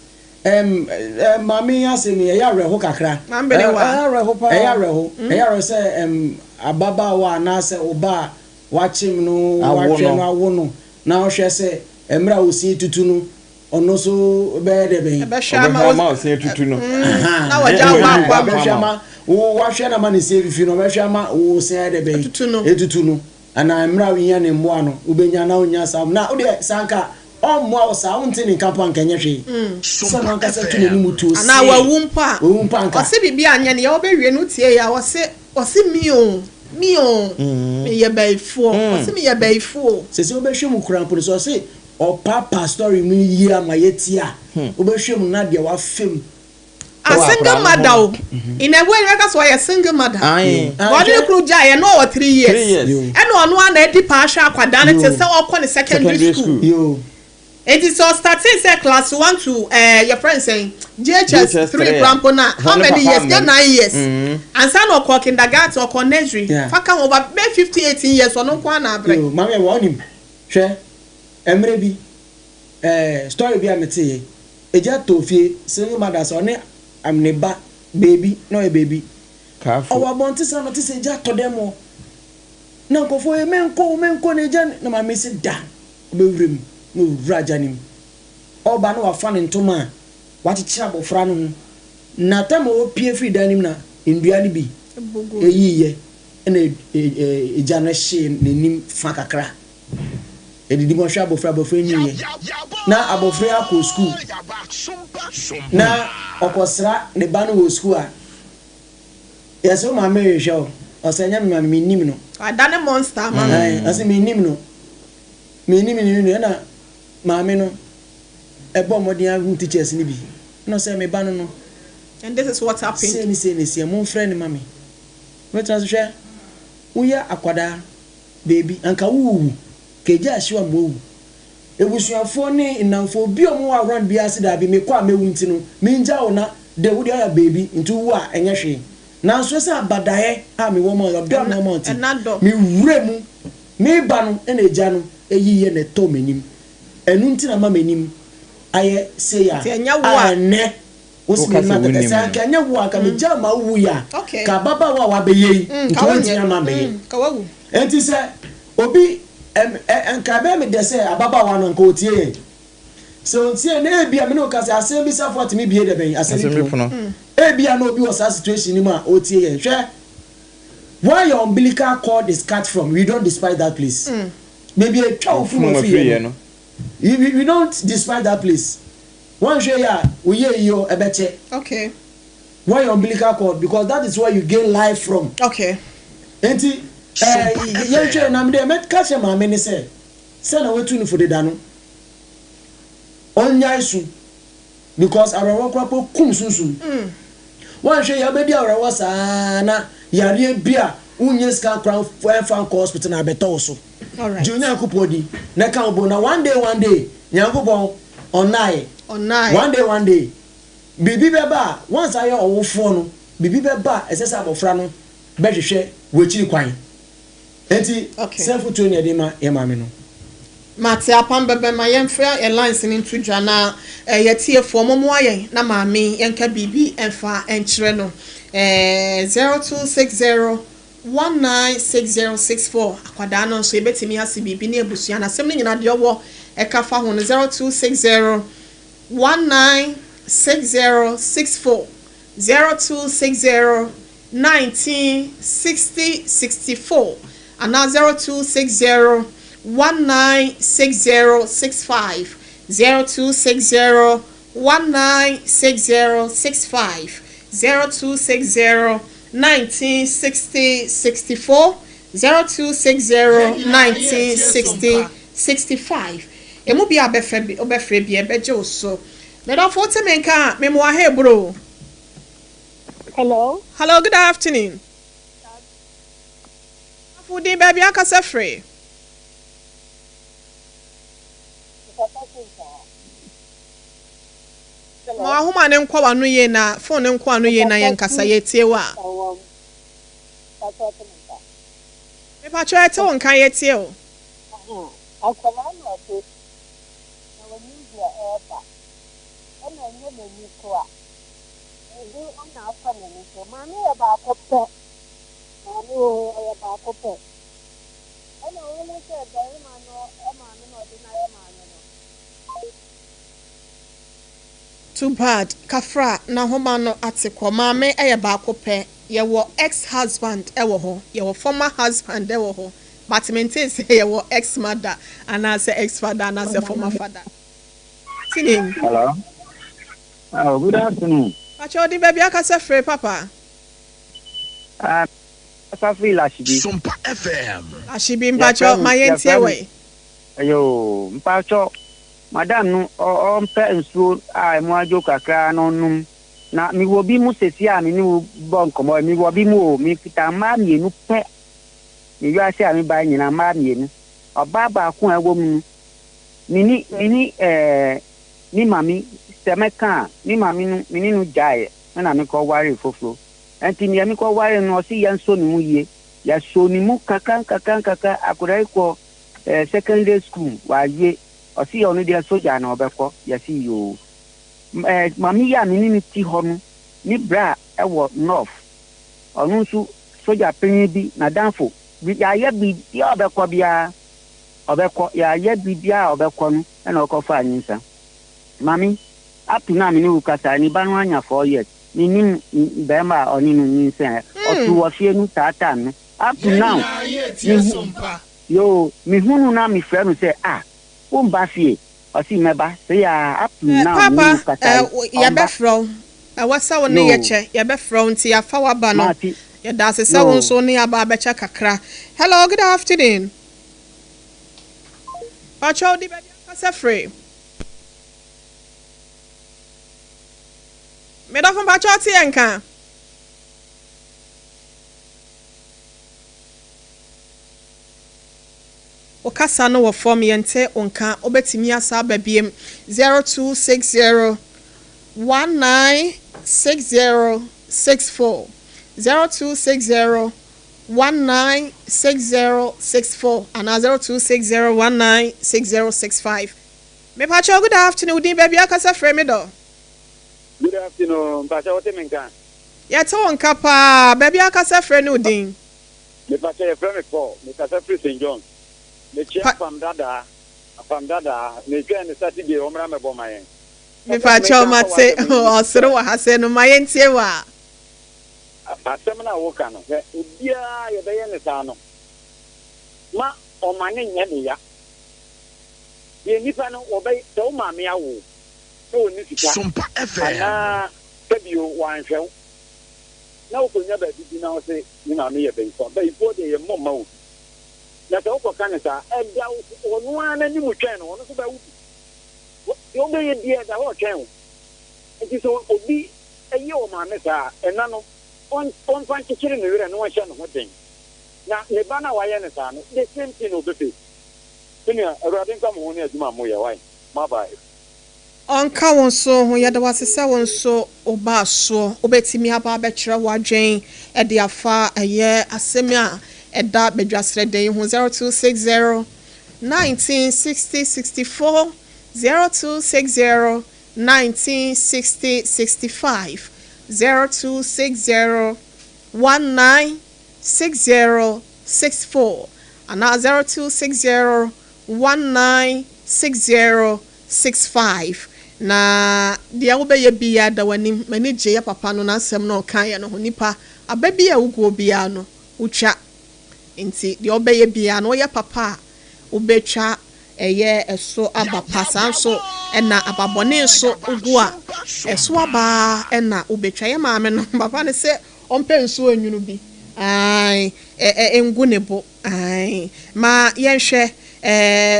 ɛm ɛ maame yi asɛm yi ɛyɛ awerɛho kakra. Maame bɛ ne wa. Ɛyɛ awerɛho paa. Ɛyɛ awerɛho. Ɛyɛ awerɛho sɛ ɛm ababaawa anaasɛ ɔba a wakyem no, Awo wahwɛ no. no, awo no, na ɔhwɛ sɛ mmerɛ a osi tutu no, ɔno nso bɛyɛ dɛ bɛn? Ɛbɛhwɛ ama Ɔbɛhwɛ ama ɔsen atutu no. Na wagya wo baako ama. Ɔbɛhwɛ ama wo wahwɛ no ama ne se afifi no, ɔbɛhwɛ ama wo se ayɛ dɛ bɛn? Atutu no. Atutu no. Anaa mmerɛ a wohia ne mmoa no, wobɛnya na wonnya saa. Na wodeɛ sɛ anka ɔmmoa wo saa, wonte ne nka mpo anka ɛnyɛ hwee. Sɛ ɔno ankasa tu n'anim tuo see. Anaa wawu mpo a. Wawu mpo anka. Ɔse biribi anyɛ no yɛ wobɛwie no wotie yɛ a ɔse ɔse me o me o meyɛ bayifoɔ ɔse meyɛ bayifoɔ o. Sese wobɛhwɛ mu koraa mpo no sɛ ɔse ɔpaapaa story mu yie ama yɛatie a, wobɛhwɛ mu na deɛ wafa mu. A single mother o in a way yɛbɛka sɛ ɔyɛ single mother. Ɔne ne kunu gyaeɛ na ɔwɔ 3 years ɛna ɔno ara na adi paa hwɛ akwadaa no te sɛ ɔkɔ ne secondary school. Enti sɛ ɔstartee sɛ class one to ɛɛ yɛfrɛ no sɛn JHS 3 koraa mpo no a how many years nyɛ 9 years ansa na ɔkɔɔ kindergarten, ɔkɔɔ nursery fa ka ho over bɛyɛ 15 18 years ɔno nko ara na abrɛ. Yoo maame ɛwɔ ɔnim hwɛ ɛmmerɛ bi ɛɛ story bi a me teeɛ egya tɔɔ fie single mother sɛ ɔne ne ba baby na ɔyɛ baby ɔwɔ abɔnte saa na ɔte sɛ egya tɔ dɛm hɔ na nkorɔfoɔ ee menkɔ o menkɔ na egya na maame se da ɔbɛwura mu na ɔwura gya no mu ɔba na wafa ne ntoma a wakyekyere abɔfra no ho na tam a ɔpue firi dan no mu na nnua no bi ɛyiiɛ ɛna egya no hyee n'anim fa kakra ɛdidi mu ɔhwɛ abɔfra, abɔfra nyiiɛ na abɔfra yi akɔ sukuu na ɔkɔsra ne ba no wɔ sukuu a yɛsɛ wo maame rehwɛ wo ɔsɛ ɛnyɛ me maame mennim no. Adane monster ama no. Ɔsɛ mennim no mennim no mennim no ɛna maame no ɛbɔ mmɔden ahu teachers no bi ɛna ɔsɛ me ba no no. And this is what happened. Sei ne sei ne sei momfrɛ no ma me. Mɛtena so hwɛ woyɛ akwadaa baabi anka worewu ka egya ahyew ama woawu. Ebusuafoɔ ne nnamfoɔ obi a wɔwɔ around biara se daabi mekɔ a mɛwu nti no mengya wo na de wo deɛ woayɛ baabi nti wowu a ɛnyɛ hwee. Nanso ɛsiane abadaeɛ a mewɔ ma wo ɔdɔ a mewɔ ma wo nti me wura mu meba no na egya no yiiɛ na ɛtɔɔ m'anim. Ɛno nti na ama m'anim ayɛ sei a a ɛnnɛ wo se m'anim atɛtɛ. Sɛ anka ɛnyɛ wo a anka megyaa ma wowuiɛ a ka ababaawa a wabɛyɛ yi nka wantumi amma ammɛyɛ. Enti sɛ obi ɛm ɛ anka ɛbɛyɛ me dɛ sɛ ababaawa no anka ɔtie yɛn. Sɛ ɔntie yɛn na ebia me ne wo ka sɛ asɛmbisafoɔ atumi bue dɛbɛn asɛm pono. Ebia na obi wɔ saa situation no mu a ɔretie yɛn. Hwɛ, where your umbilical cord is cut from, we don't despise that place. Baabi a ɛtwa wo funu afiri yɛ no, we, we don't despise that place. Woanhwɛ yie a, wo yie yi o, ɛbɛkyɛ. Okay. Where your umbilical cord, because that is where you gain life from. Okay. Enti, eh, yɛnhwɛ, na me deɛ mɛka kyerɛ maame ne sɛ, sɛ na watu no fo deda no, ɔnnyae su, because awerɛhoɔ koraa po kum sunsum. Woanhwɛ yie a, wobɛdi awerɛhoɔ saa na yareɛ bi a wonnya sika koraa mfa nkɔ hospital na abɛtɔ wo so. Gye Onyankopɔn di na ka wo bo na one day one day Nyankopɔn ɔnnaeɛ. One day one day biribi bɛba a once ayɛ ɔwofoɔ no biribi bɛba a ɛsɛ sɛ abɔfra no bɛhwehwɛ w'akyiri kwan. Enti sɛ afotuo na yɛde ma yɛn maame no. Mate apam bɛbɛ ma yɛmfa yɛn lines no nto dwa na yɛtiefoɔ mommoa yɛn na maame yi yɛnka biribi mfa nkyerɛ no. 0260 196064 akwadaa no nso yɛbɛtumi ase biribi ne abusua no asɛm no nyinaa deɛ ɔwɔ ɛka fa ho no 0260 196064 0260 1960 64 anaa 0260 196065 0260 196065 0260 1960 64 0260 1960 65 Emu bi a bɛfrɛ bi wobɛfrɛ bi ɛbɛgye wo so. Medɔfo wote me nka a memoa ha eburo. Hello. Hello, good afternoon. Afo din baabi akasa firi. Ma w'ahoma no nkɔ w'ano yie na phone no nkɔ w'ano yie na yɛnkasa, yɛtie wo a. Mepakyɛw yɛte wo nka yɛtie wo. Akwadaa na ɔte na ɔnim deɛ ɛreba ɛna ɛnyɛ n'ani so a biribi na afa n'ani so. Maame yɛ baako pɛ, maame wɔ hɔ ɔyɛ baako pɛ ɛna wohu sɛ barima no maame na ɔde no ayɛ maame no. Too bad kafra n'ahoma no ate kɔ. Maame yɛ baako pɛ. Yɛwɔ ex husband wɔ hɔ, yɛwɔ former husband wɔ hɔ but mentee sɛ yɛwɔ ex mother anaasɛ ex father anaasɛ former father. Afternoon. Hello. Oh, good afternoon. Pakyɛ wo din baabi akasa firi papa? Ah, kasa firi Lashibi. Sompa FM. Lashibi mpakyɛ ma yɛntie wɔ yi. Yoo, mpakyɛ madam no ɔmpɛ nsuo a emu adwo kakra na ɔnum. Na mewɔ bi mu sɛsi a me ne wo bɔ nkɔmmɔ yi, mewɔ bi mu o, mekita mmaa mmienu pɛ. Me wiase a mebae nyinaa, mmaa mmienu. Ɔbaa baako a ɛwɔ mu no, me ne, me ne ɛɛ, me maame, sɛ mɛka a, me maame no, me ne no gyaeɛ, ɛna mekɔwaree foforɔ. Ɛnti deɛ mekɔwaree no, ɔse yɛnsɔ ne mu yie. Yɛsɔɔ ne mu kakra nkakra nkakra, akwadaa yi kɔ ɛɛ secondary school, wawie. Ɔse ɔno deɛ sogya na ɔbɛkɔ, yɛse yoo. Eh, maame yi a me ne no te hɔ no, ne bra wɔ North. Ɔno nso, sogya panyin bi, n'adamfo bi, yɛayɛ biribiara a ɔbɛkɔ biara, ɔbɛkɔ. Yɛayɛ biribiara a ɔbɛkɔ no, ɛna ɔkɔfaa nyinsɛn. Maame, up to now a me ne wo kasa yi, ne ba no anya 4 years. Mennim barima a ɔne no nyinsɛn. Ɔtoo wɔ fie no saa time no. Up to Yɛn now, nyinaa yɛretie mehu, Sompa. yoo, mehu no na mefrɛ no sɛ, ah, womba fie? Ɔse mɛba sei aa up to Eh, now me ne wo Paapa, kasa eh, yi ɔmba. yɛbɛfrɛ wo. Ɛwɔ sɛ wo ne Yoo. yɛkyɛ. Yɛbɛfrɛ wo nti yɛafa w'aba no. Mate. Yɛda ase sɛ wo Yoo. nso wo ne yɛn aba abɛkyɛ kakra. Hello, good afternoon. Pakyɛ wo de baabi akasa firi? Medɔfo mpakyɛ wo te yɛn nka? Wo kasa no wɔ fam yɛnte wo nka wobɛtumi asa aba biem 0260 196064 0260 196064 anaa 0260 196065. Mepakyɛw good afternoon wo din baabi akasa frɛ me dɔ. Good afternoon mpakyɛ wote me nka. Yɛte wo nka paa baabi akasa frɛ ne wo din. Mepakyɛ yɛfrɛ me Paul mekasa firi St John's mekyia Pa Apam dadaa Apam dadaa metwɛn no Saturday ɔmmra mɛbɔ ma yɛn Kakra a mepakyɛw meka afa mate w'asɛm yi ho ne ɔsere sɛ wɔ ha sɛ no ma yɛntie wo a. Asɛm no a woka no hwɛ obiara yɛbɛyɛ no saa no ma ɔma no nyɛ ne ya deɛ nnipa no wɔbɛyɛ sɛ wo maame awo wo na ɔnni sika Sompa FM. anaa sɛbio wanhwɛ wo na wokɔnya baabi bi na wose me maame yɛ bayifoɔ a, bayifoɔ deɛ yɛmmɔ mma obi. Na sɛ wokɔka no saa a, ɛda ɔno ara n'anim twɛn no, ɔno nso bɛwo bi. Deɛ wobɛyɛ biara ɛda hɔ retwɛn wo. Nti sɛ obi yɛ ɔmaame saa a, ɛna no ɔmfa nkyekyere ne werɛ na ɔnhyɛ ne ho den. Na ne ba no a wayɛ no saa no, the same thing na ɔbɛface. Me nua, Awurade nka mo ho ne adwuma a moyɛ, wai? Bye bye. Ɔnka wo nso ho. Yɛda wo ase sɛ wo nso wobaa soɔ. Wobɛtumi aba abɛkyerɛ w'adwen de afa ɛyɛ asɛm a ɛda badwasrɛdɛ yi ho 0260 19 60 64 0260 19 60 65 0260 19 60 64 anaa 0260 19 60 65. Na deɛ wobɛyɛ biara da w'anim. M'ani gye yɛ papa no n'asɛm na ɔkaeɛ no ho. Nipa aba bi a woguo biara no wotwa. Nti deɛ wobɛyɛ biara no woyɛ papa a wobɛtwa ɛyɛ ɛso aba pa. Saa nso ɛna aba bɔne nso wogu a ɛso aba ɛna wobɛtwa. Yɛ maame no papa no sɛ ɔmpɛ nsuo nwunu bi. Ae, ɛ ngu ne bo. Ae, ma yɛnhwɛ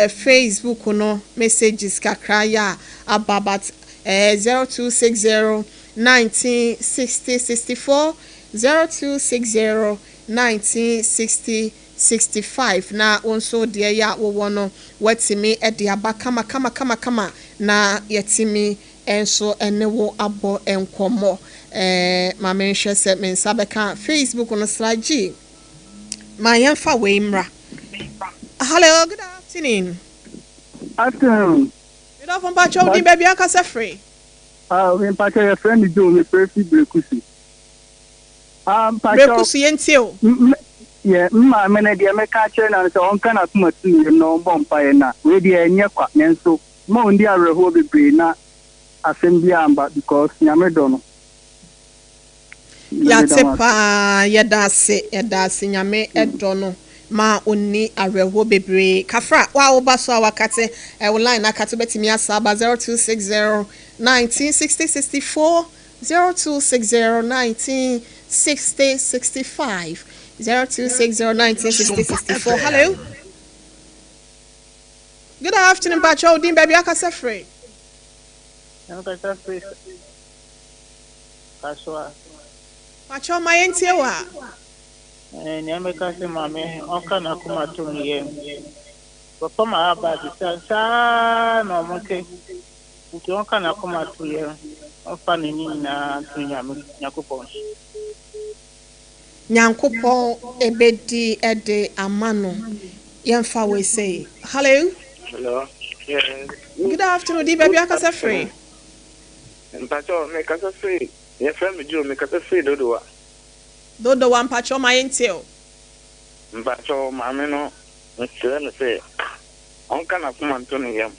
Facebook no messages kakra yɛ a aba but 0260 19 60 64 0260 19 60 65 na wo nso deɛ yɛ a wowɔ no watumi de aba kama kama kama kama na yɛtumi. nso ne wo abɔ nkɔmmɔ. Ɛɛ, ma menhwɛ sɛ me nsa bɛka Facebook no Sly G. Ma yɛmfa wei mmra. Hello, good afternoon. Afternoon. Medɔfo mpakyɛ wo din baabi akasa firi. Ah, me mpakyɛ yɛfrɛ me Joe, mefrɛ fi Brekusu. Ah, mpakyɛ. Brekusu yɛntie o. Yɛ, me maame no deɛ mɛka akyerɛ no ne sɛ ɔnka n'akoma to ne yam na ɔmbɔ mpaeɛ na wei deɛ ɛnyɛ kwa nanso mma ɔndi awerɛhoɔ bebree na asɛm biara amba because Nyame dɔ no. Yɛate paa, yɛda ase, yɛda ase, Nyame dɔ no ma ɔnni awerɛhoɔ bebree. Kafra, wo a woba so a wakate, wo line no akate, wobɛtumi asa aba 0260 19 60 64, 0260 19 60 65, 0260 19 60 64. Hello, good afternoon, mpakyɛ wo din baabi akasa firi? Mekasa firi Kasoa. Pakyɛw ma yɛntie wo a. Eh, nea mɛka sɛ maame ɔnka n'akoma to ne yam. Papa ma aba te sɛ saa na ɔmo te. Nti ɔnka n'akoma to yam. Ɔmfa n'ani nyinaa nto Nyame Nyankopɔn so. Nyankopɔn ɛbɛdi de ama no. Yɛmfa wei sei. Hello. Hello. Yeah. Good afternoon. Di baabi akasa firi. Mpakyɛw, mekasa firi, yɛfrɛ me Joe, mekasa firi Dodowa. Dodowa, mpakyɛw ma yɛntie o. Mpakyɛw, maame no, mesrɛ no sɛ ɔnka n'akoma nto ne yam.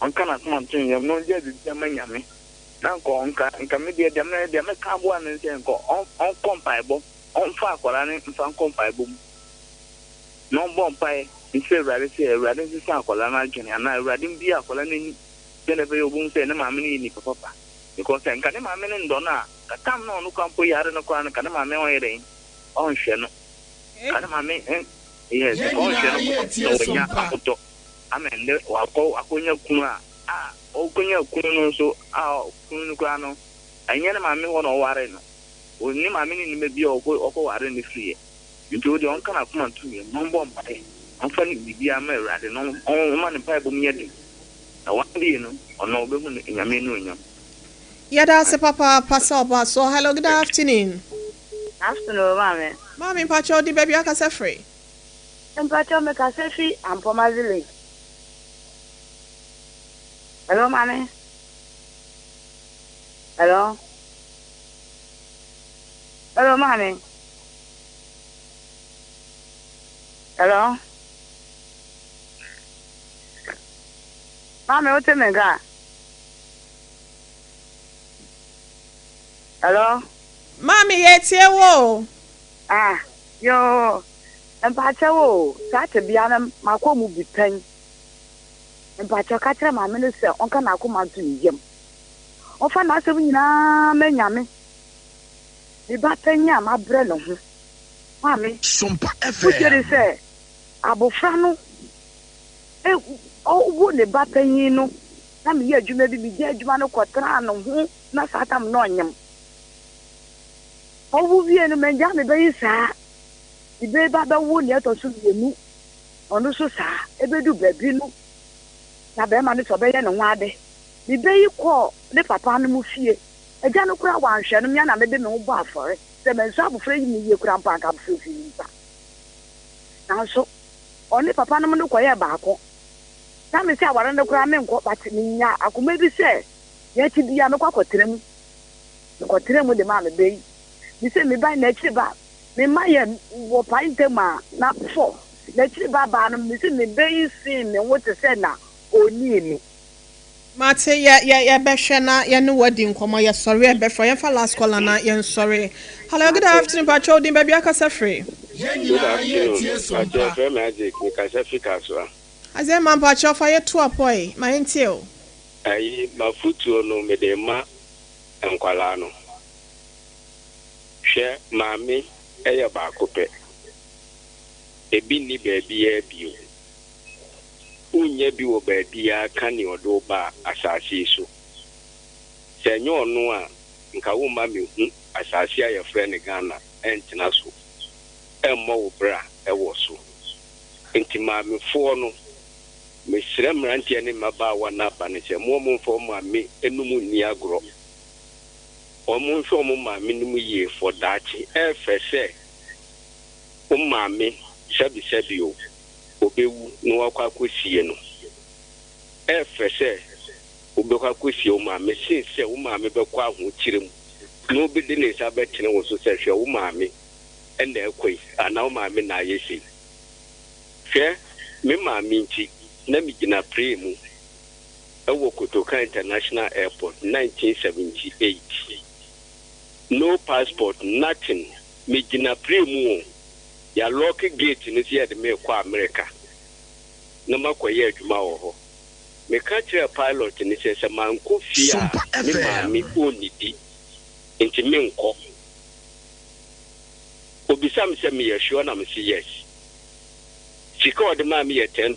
Ɔnka n'akoma nto ne yam na ɔngyae biribiara ma Nyame. Na nka ɔnka, nka me deɛ, deɛ mɛ, deɛ mɛka aboa no ne sɛ nka ɔnkɔ mpaebɔ, ɔmfa akwadaa no mfa nkɔ mpaebɔ mu. Na ɔmbɔ mpaeɛ nsrɛ Awurade sɛ Awurade nsesa akwadaa no adwene anaa Awurade mbue akwadaa no ani sɛdeɛ ɛbɛyɛ a ɔbɛhu sɛ ne maame no yɛ nipa papa. Because sɛ nka ne maame no ndɔ no a, nka tam no a ɔno koraa mpo yare no koraa no, nka ne maame ɔnyɛ dɛn? Ɔnhwɛ no. Nka ne maame ɛn, yes, Yɛn nka ɔnhwɛ nyinaa no yɛ kɔpem tie sɛ wanya Sompa. ahotɔ ama ɛnnɛ wakɔ akɔnya kunu a, a ɔkɔnya kunu no nso a kunu no koraa no, ɛnyɛ ne maame hɔ na ɔwaree no. Ne maame no nnim baabi a ɔkɔ ɔkɔwaree no firiiɛ. Nti wo deɛ ɔnka n'akoma nto ne yam na ɔmbɔ mpaeɛ, ɔmfa ne biribiara mma Awurade na ɔmma ne mpaebɔ mu nyɛ den. Na one day no, ɔno ɔbɛhu ne Nyame anuonyam. Yɛda ase papaapa sɛ ɔbaa so. Hello, good afternoon. Afternoon maame. Maame mpakyɛw di baabi akasa firi. Mpakyɛw me kasa fi Ampoma village. Hello maame. Hello. Hello maame. Hello. Maame wote me nka? Hello. Maame yɛtie wo o. Ah yoo mpakyɛw o saa tebea no makɔ mu bi pɛn mpakyɛw ka kyerɛ maame no sɛ ɔnka n'akoma nto ne yam ɔmfa n'asɛm nyinaa ma Nyame me ba panyin a mabrɛ ne ho maame Sompa wogye di FM. sɛ abofra no ɔwo ne ba panyin no na meyɛ adwuma bi megya adwuma no kɔtraa ne ho na saa tam na ɔnyem Ɔwo wiei no, mangyaa me ba yi saa. Me ba yi ba bɛwo nea ɛtɔ so mmienu, ɔno nso saa. Ebedu baabi no, na barima no sɛ ɔbɛyɛ ne ho ade. Me ba yi kɔɔ ne papa nom fie. Agya no koraa wanhwɛ no, me ara na mede me ho bɔɔ afɔre. Sɛ mansɔ abofra yi mu yie koraa mpo a, anka abofra yi fi me nsa. Nanso ɔne papa nom no kɔyɛɛ baako. Na mese aware no koraa menkɔ, but minyaa akoma bi sɛ nea ɛte biara mɛkɔ akɔtena mu. Mekɔtenaa mu de maa me ba yi. Mise me ba n'akyiri ba, me mma yɛ wɔpae ntam a na fɔ. N'akyiri ba baa no, mise me ba yi see me ho te sɛ na onnii me. Mate, yɛ yɛ yɛbɛhwɛ na yɛne wo adi nkɔmmɔ, yɛsɔre a yɛbɛfrɛ wo. Yɛmfa last caller na yɛnsɔre. Hello, good Mate. afternoon, mpakyɛ wo din, baabi a akasa firi? Yɛn Good nyinaa yɛ afternoon, tie mpakyɛ Sompa. yɛfrɛ me Isaac, mekasa fi Kasoa. Isaiah ma mpakyɛ fa yɛ to apɔ ma yɛntie o. Ayi mafutuo no mede rema nkwadaa no. Hwɛ maame yɛ baako pɛ. Ebi nni baabiara bio. Wonnya bi wɔ baabiara ka nea ɔde wo baa asase yi so. Sɛ ɛnyɛ ɔno a nka womma mehu asase a yɛfrɛ no Ghana ntena so mmɔ wo bra wɔ so. Nti maamefoɔ no. Mesrɛ mmeranteɛ ne mmabaawa no aba no sɛ mo wɔn mfa wɔn maame nom nni agorɔ. Wɔn nhwɛ wɔn maame nom yie for daakye. Ɛɛfɛ sɛ wo maame sɛbi sɛbi o, ɔbɛwu na wakɔ akɔsie no. Ɛɛfɛ sɛ wobɛkɔ akɔsie wo maame sen sɛ wo maame bɛkɔ ahokyerɛ mu na obi de ne nsa bɛtene wo so sɛ hwɛ wo maame na ɛkɔ yi anaa wo maame na ayɛ sei. Hwɛ, me maame nti na megyina plane mu wɔ Kotoka International Airport 1978. No passport, nothing, megyina plane mu o, yɛalɔɔke gate no sɛ yɛde me rekɔ Amerika na makɔyɛ adwuma wɔ hɔ. Meka kyerɛɛ pilot no sɛ, sɛ mankɔ fie a me maame ɔnnidi, nti menkɔ. Ɔbisa me sɛ meyɛ sure na mese yes. Sika a ɔde maa me yɛ $10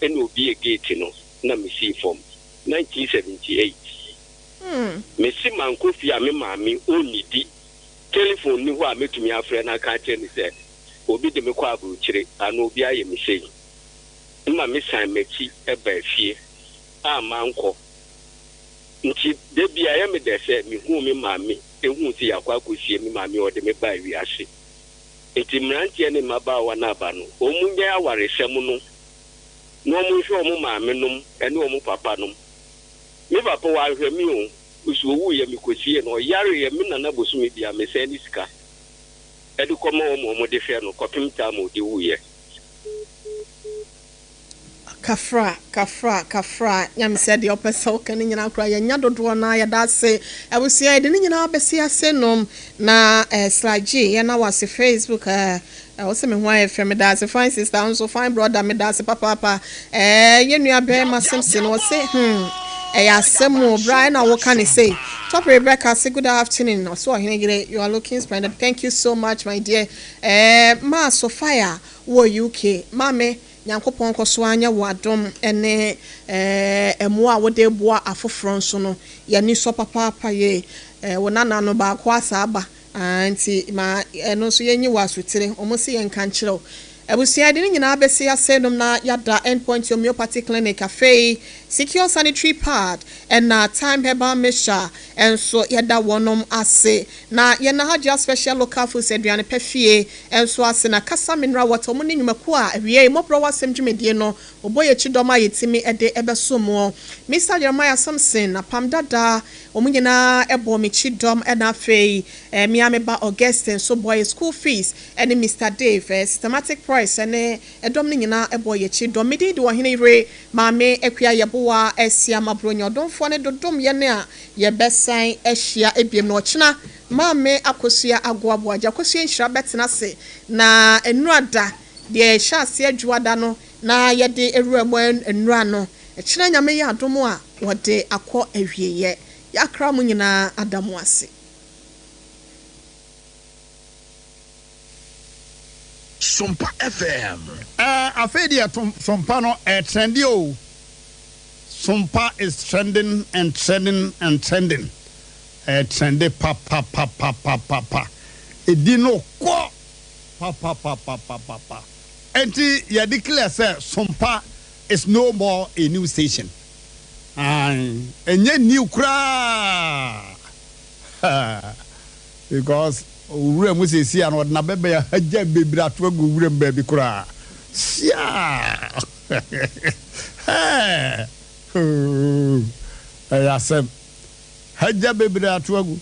ɛna ɔbue gate no na mesii fam. 1978. Mese mankɔ fie a me maame ɔnnidi. Telephone nni hɔ a mɛtumi afrɛ no aka akyerɛ no sɛ obi de me kɔ aburokyire anaa obi ayɛ me sei. Ɛma mesan m'akyi baa fie a mankɔ. Nti da bi a ɛyɛ me dɛ sɛ mehuu me maame huu sɛ yɛakɔ akɔsie me maame a ɔde me baa wiase. Nti mmeranteɛ ne mmabaawa no aba no, wɔn nnyae awaresɛm no na wɔn nhwɛ wɔn maame nom ne wɔn papa nom. Me papa wanhwɛ me o, nso ɔwuiɛ mekɔsiee no, ɔyareeɛ me nana bosome biara mesɛn ne sika de kɔma wɔn ma wɔde hwɛ no kɔpem time a ɔde wuiɛ. Kafra kafra kafra nyame sɛ deɛ ɔpɛ sɛ woka ne nyinaa koraa yɛnya dodoɔ no ara yɛda ase abusua yɛde ne nyinaa bɛsi ase nom na eh, slagye yɛna wase Facebook eh, eh, wo sɛ me ho ayɛ fɛ meda ase fine sister nso fine brother meda ase papaapa eh, yɛ nua bɛrima Simpson wɔ se hmm ɛyɛ asɛm o bra ɛna woka ne sei Top Rebecca say good afternoon ɔso ɔhene yere you are looking splendid thank you so much my dear eh, ma Sophia wɔ UK maame Nyankopɔn nkɔ so ara nyɛ wo adom ne mmoa a wode reboa afoforɔ nso no, yɛn ani sɔ papaapa yie. Wo nana no baako asa aba aah nti ma ɛno nso yɛnyi wo asotire. Wɔn se yɛnka nkyerɛ wo. Abusua yɛde ne nyinaa bɛsi ase nom na yɛada End Point Homeopathy Clinic, afei Secure Sanitary Pad ɛna Thyme Herbal Mixture nso yɛda wɔnom ase. Na yɛn Nahajia Special Local Foods Aduane Pa Fie nso ase na Kasa Mineral Water wɔn ne nnwumakuo a awiei mmɔborɔ wɔ asɛm dwumadie no wɔbɔ yɛn kyidɔm a yɛtumi de bɛsom moɔ. Mister Jeremiah Samson, Apam Dada, wɔn nyinaa bɔɔ me kyidɔm ɛna afei me ara me ba Augustine nso bɔɔ yɛn school fees ɛne Mister Dave, Systematic Price ne ɛdɔm no nyinaa bɔɔ yɛn kyidɔm. Me din de Ɔhene Yere Maame Akua Yeboah Asiam Aburonya Ɔdomfoɔ ne Dodom yɛn a Yɛbɛsan ahyia biom no ɔkyena. Maame Akosua Agoaboa Agya Akosua Nhyira bɛtena ase na nnura da, deɛ yɛhyɛ aseɛ Dwoada no na yɛde awura mu nnura no, ɛkyena Nyame yɛ adom a wɔde akɔ awieɛ. Yɛakra mo nyinaa ada mo ase. Sompa FM. Ɛɛ afei deɛ Sompa no ɛɛtrɛnde oo. Sompa is trending and trending and trending ɛɛtrɛnde papapapapapa ɛdi no kɔ papapapapapa ɛnti yɛ declare sɛ Sompa is no more a new station ae ɛnyɛ new koraa because Owura mu seesei a na ɔde n'abɛbɛn ahagya bebree ato agu wuram baabi koraa. Siaa! Hɛɛ! Hoo! Ɛyɛ asɛm. Hagya bebree ato agu.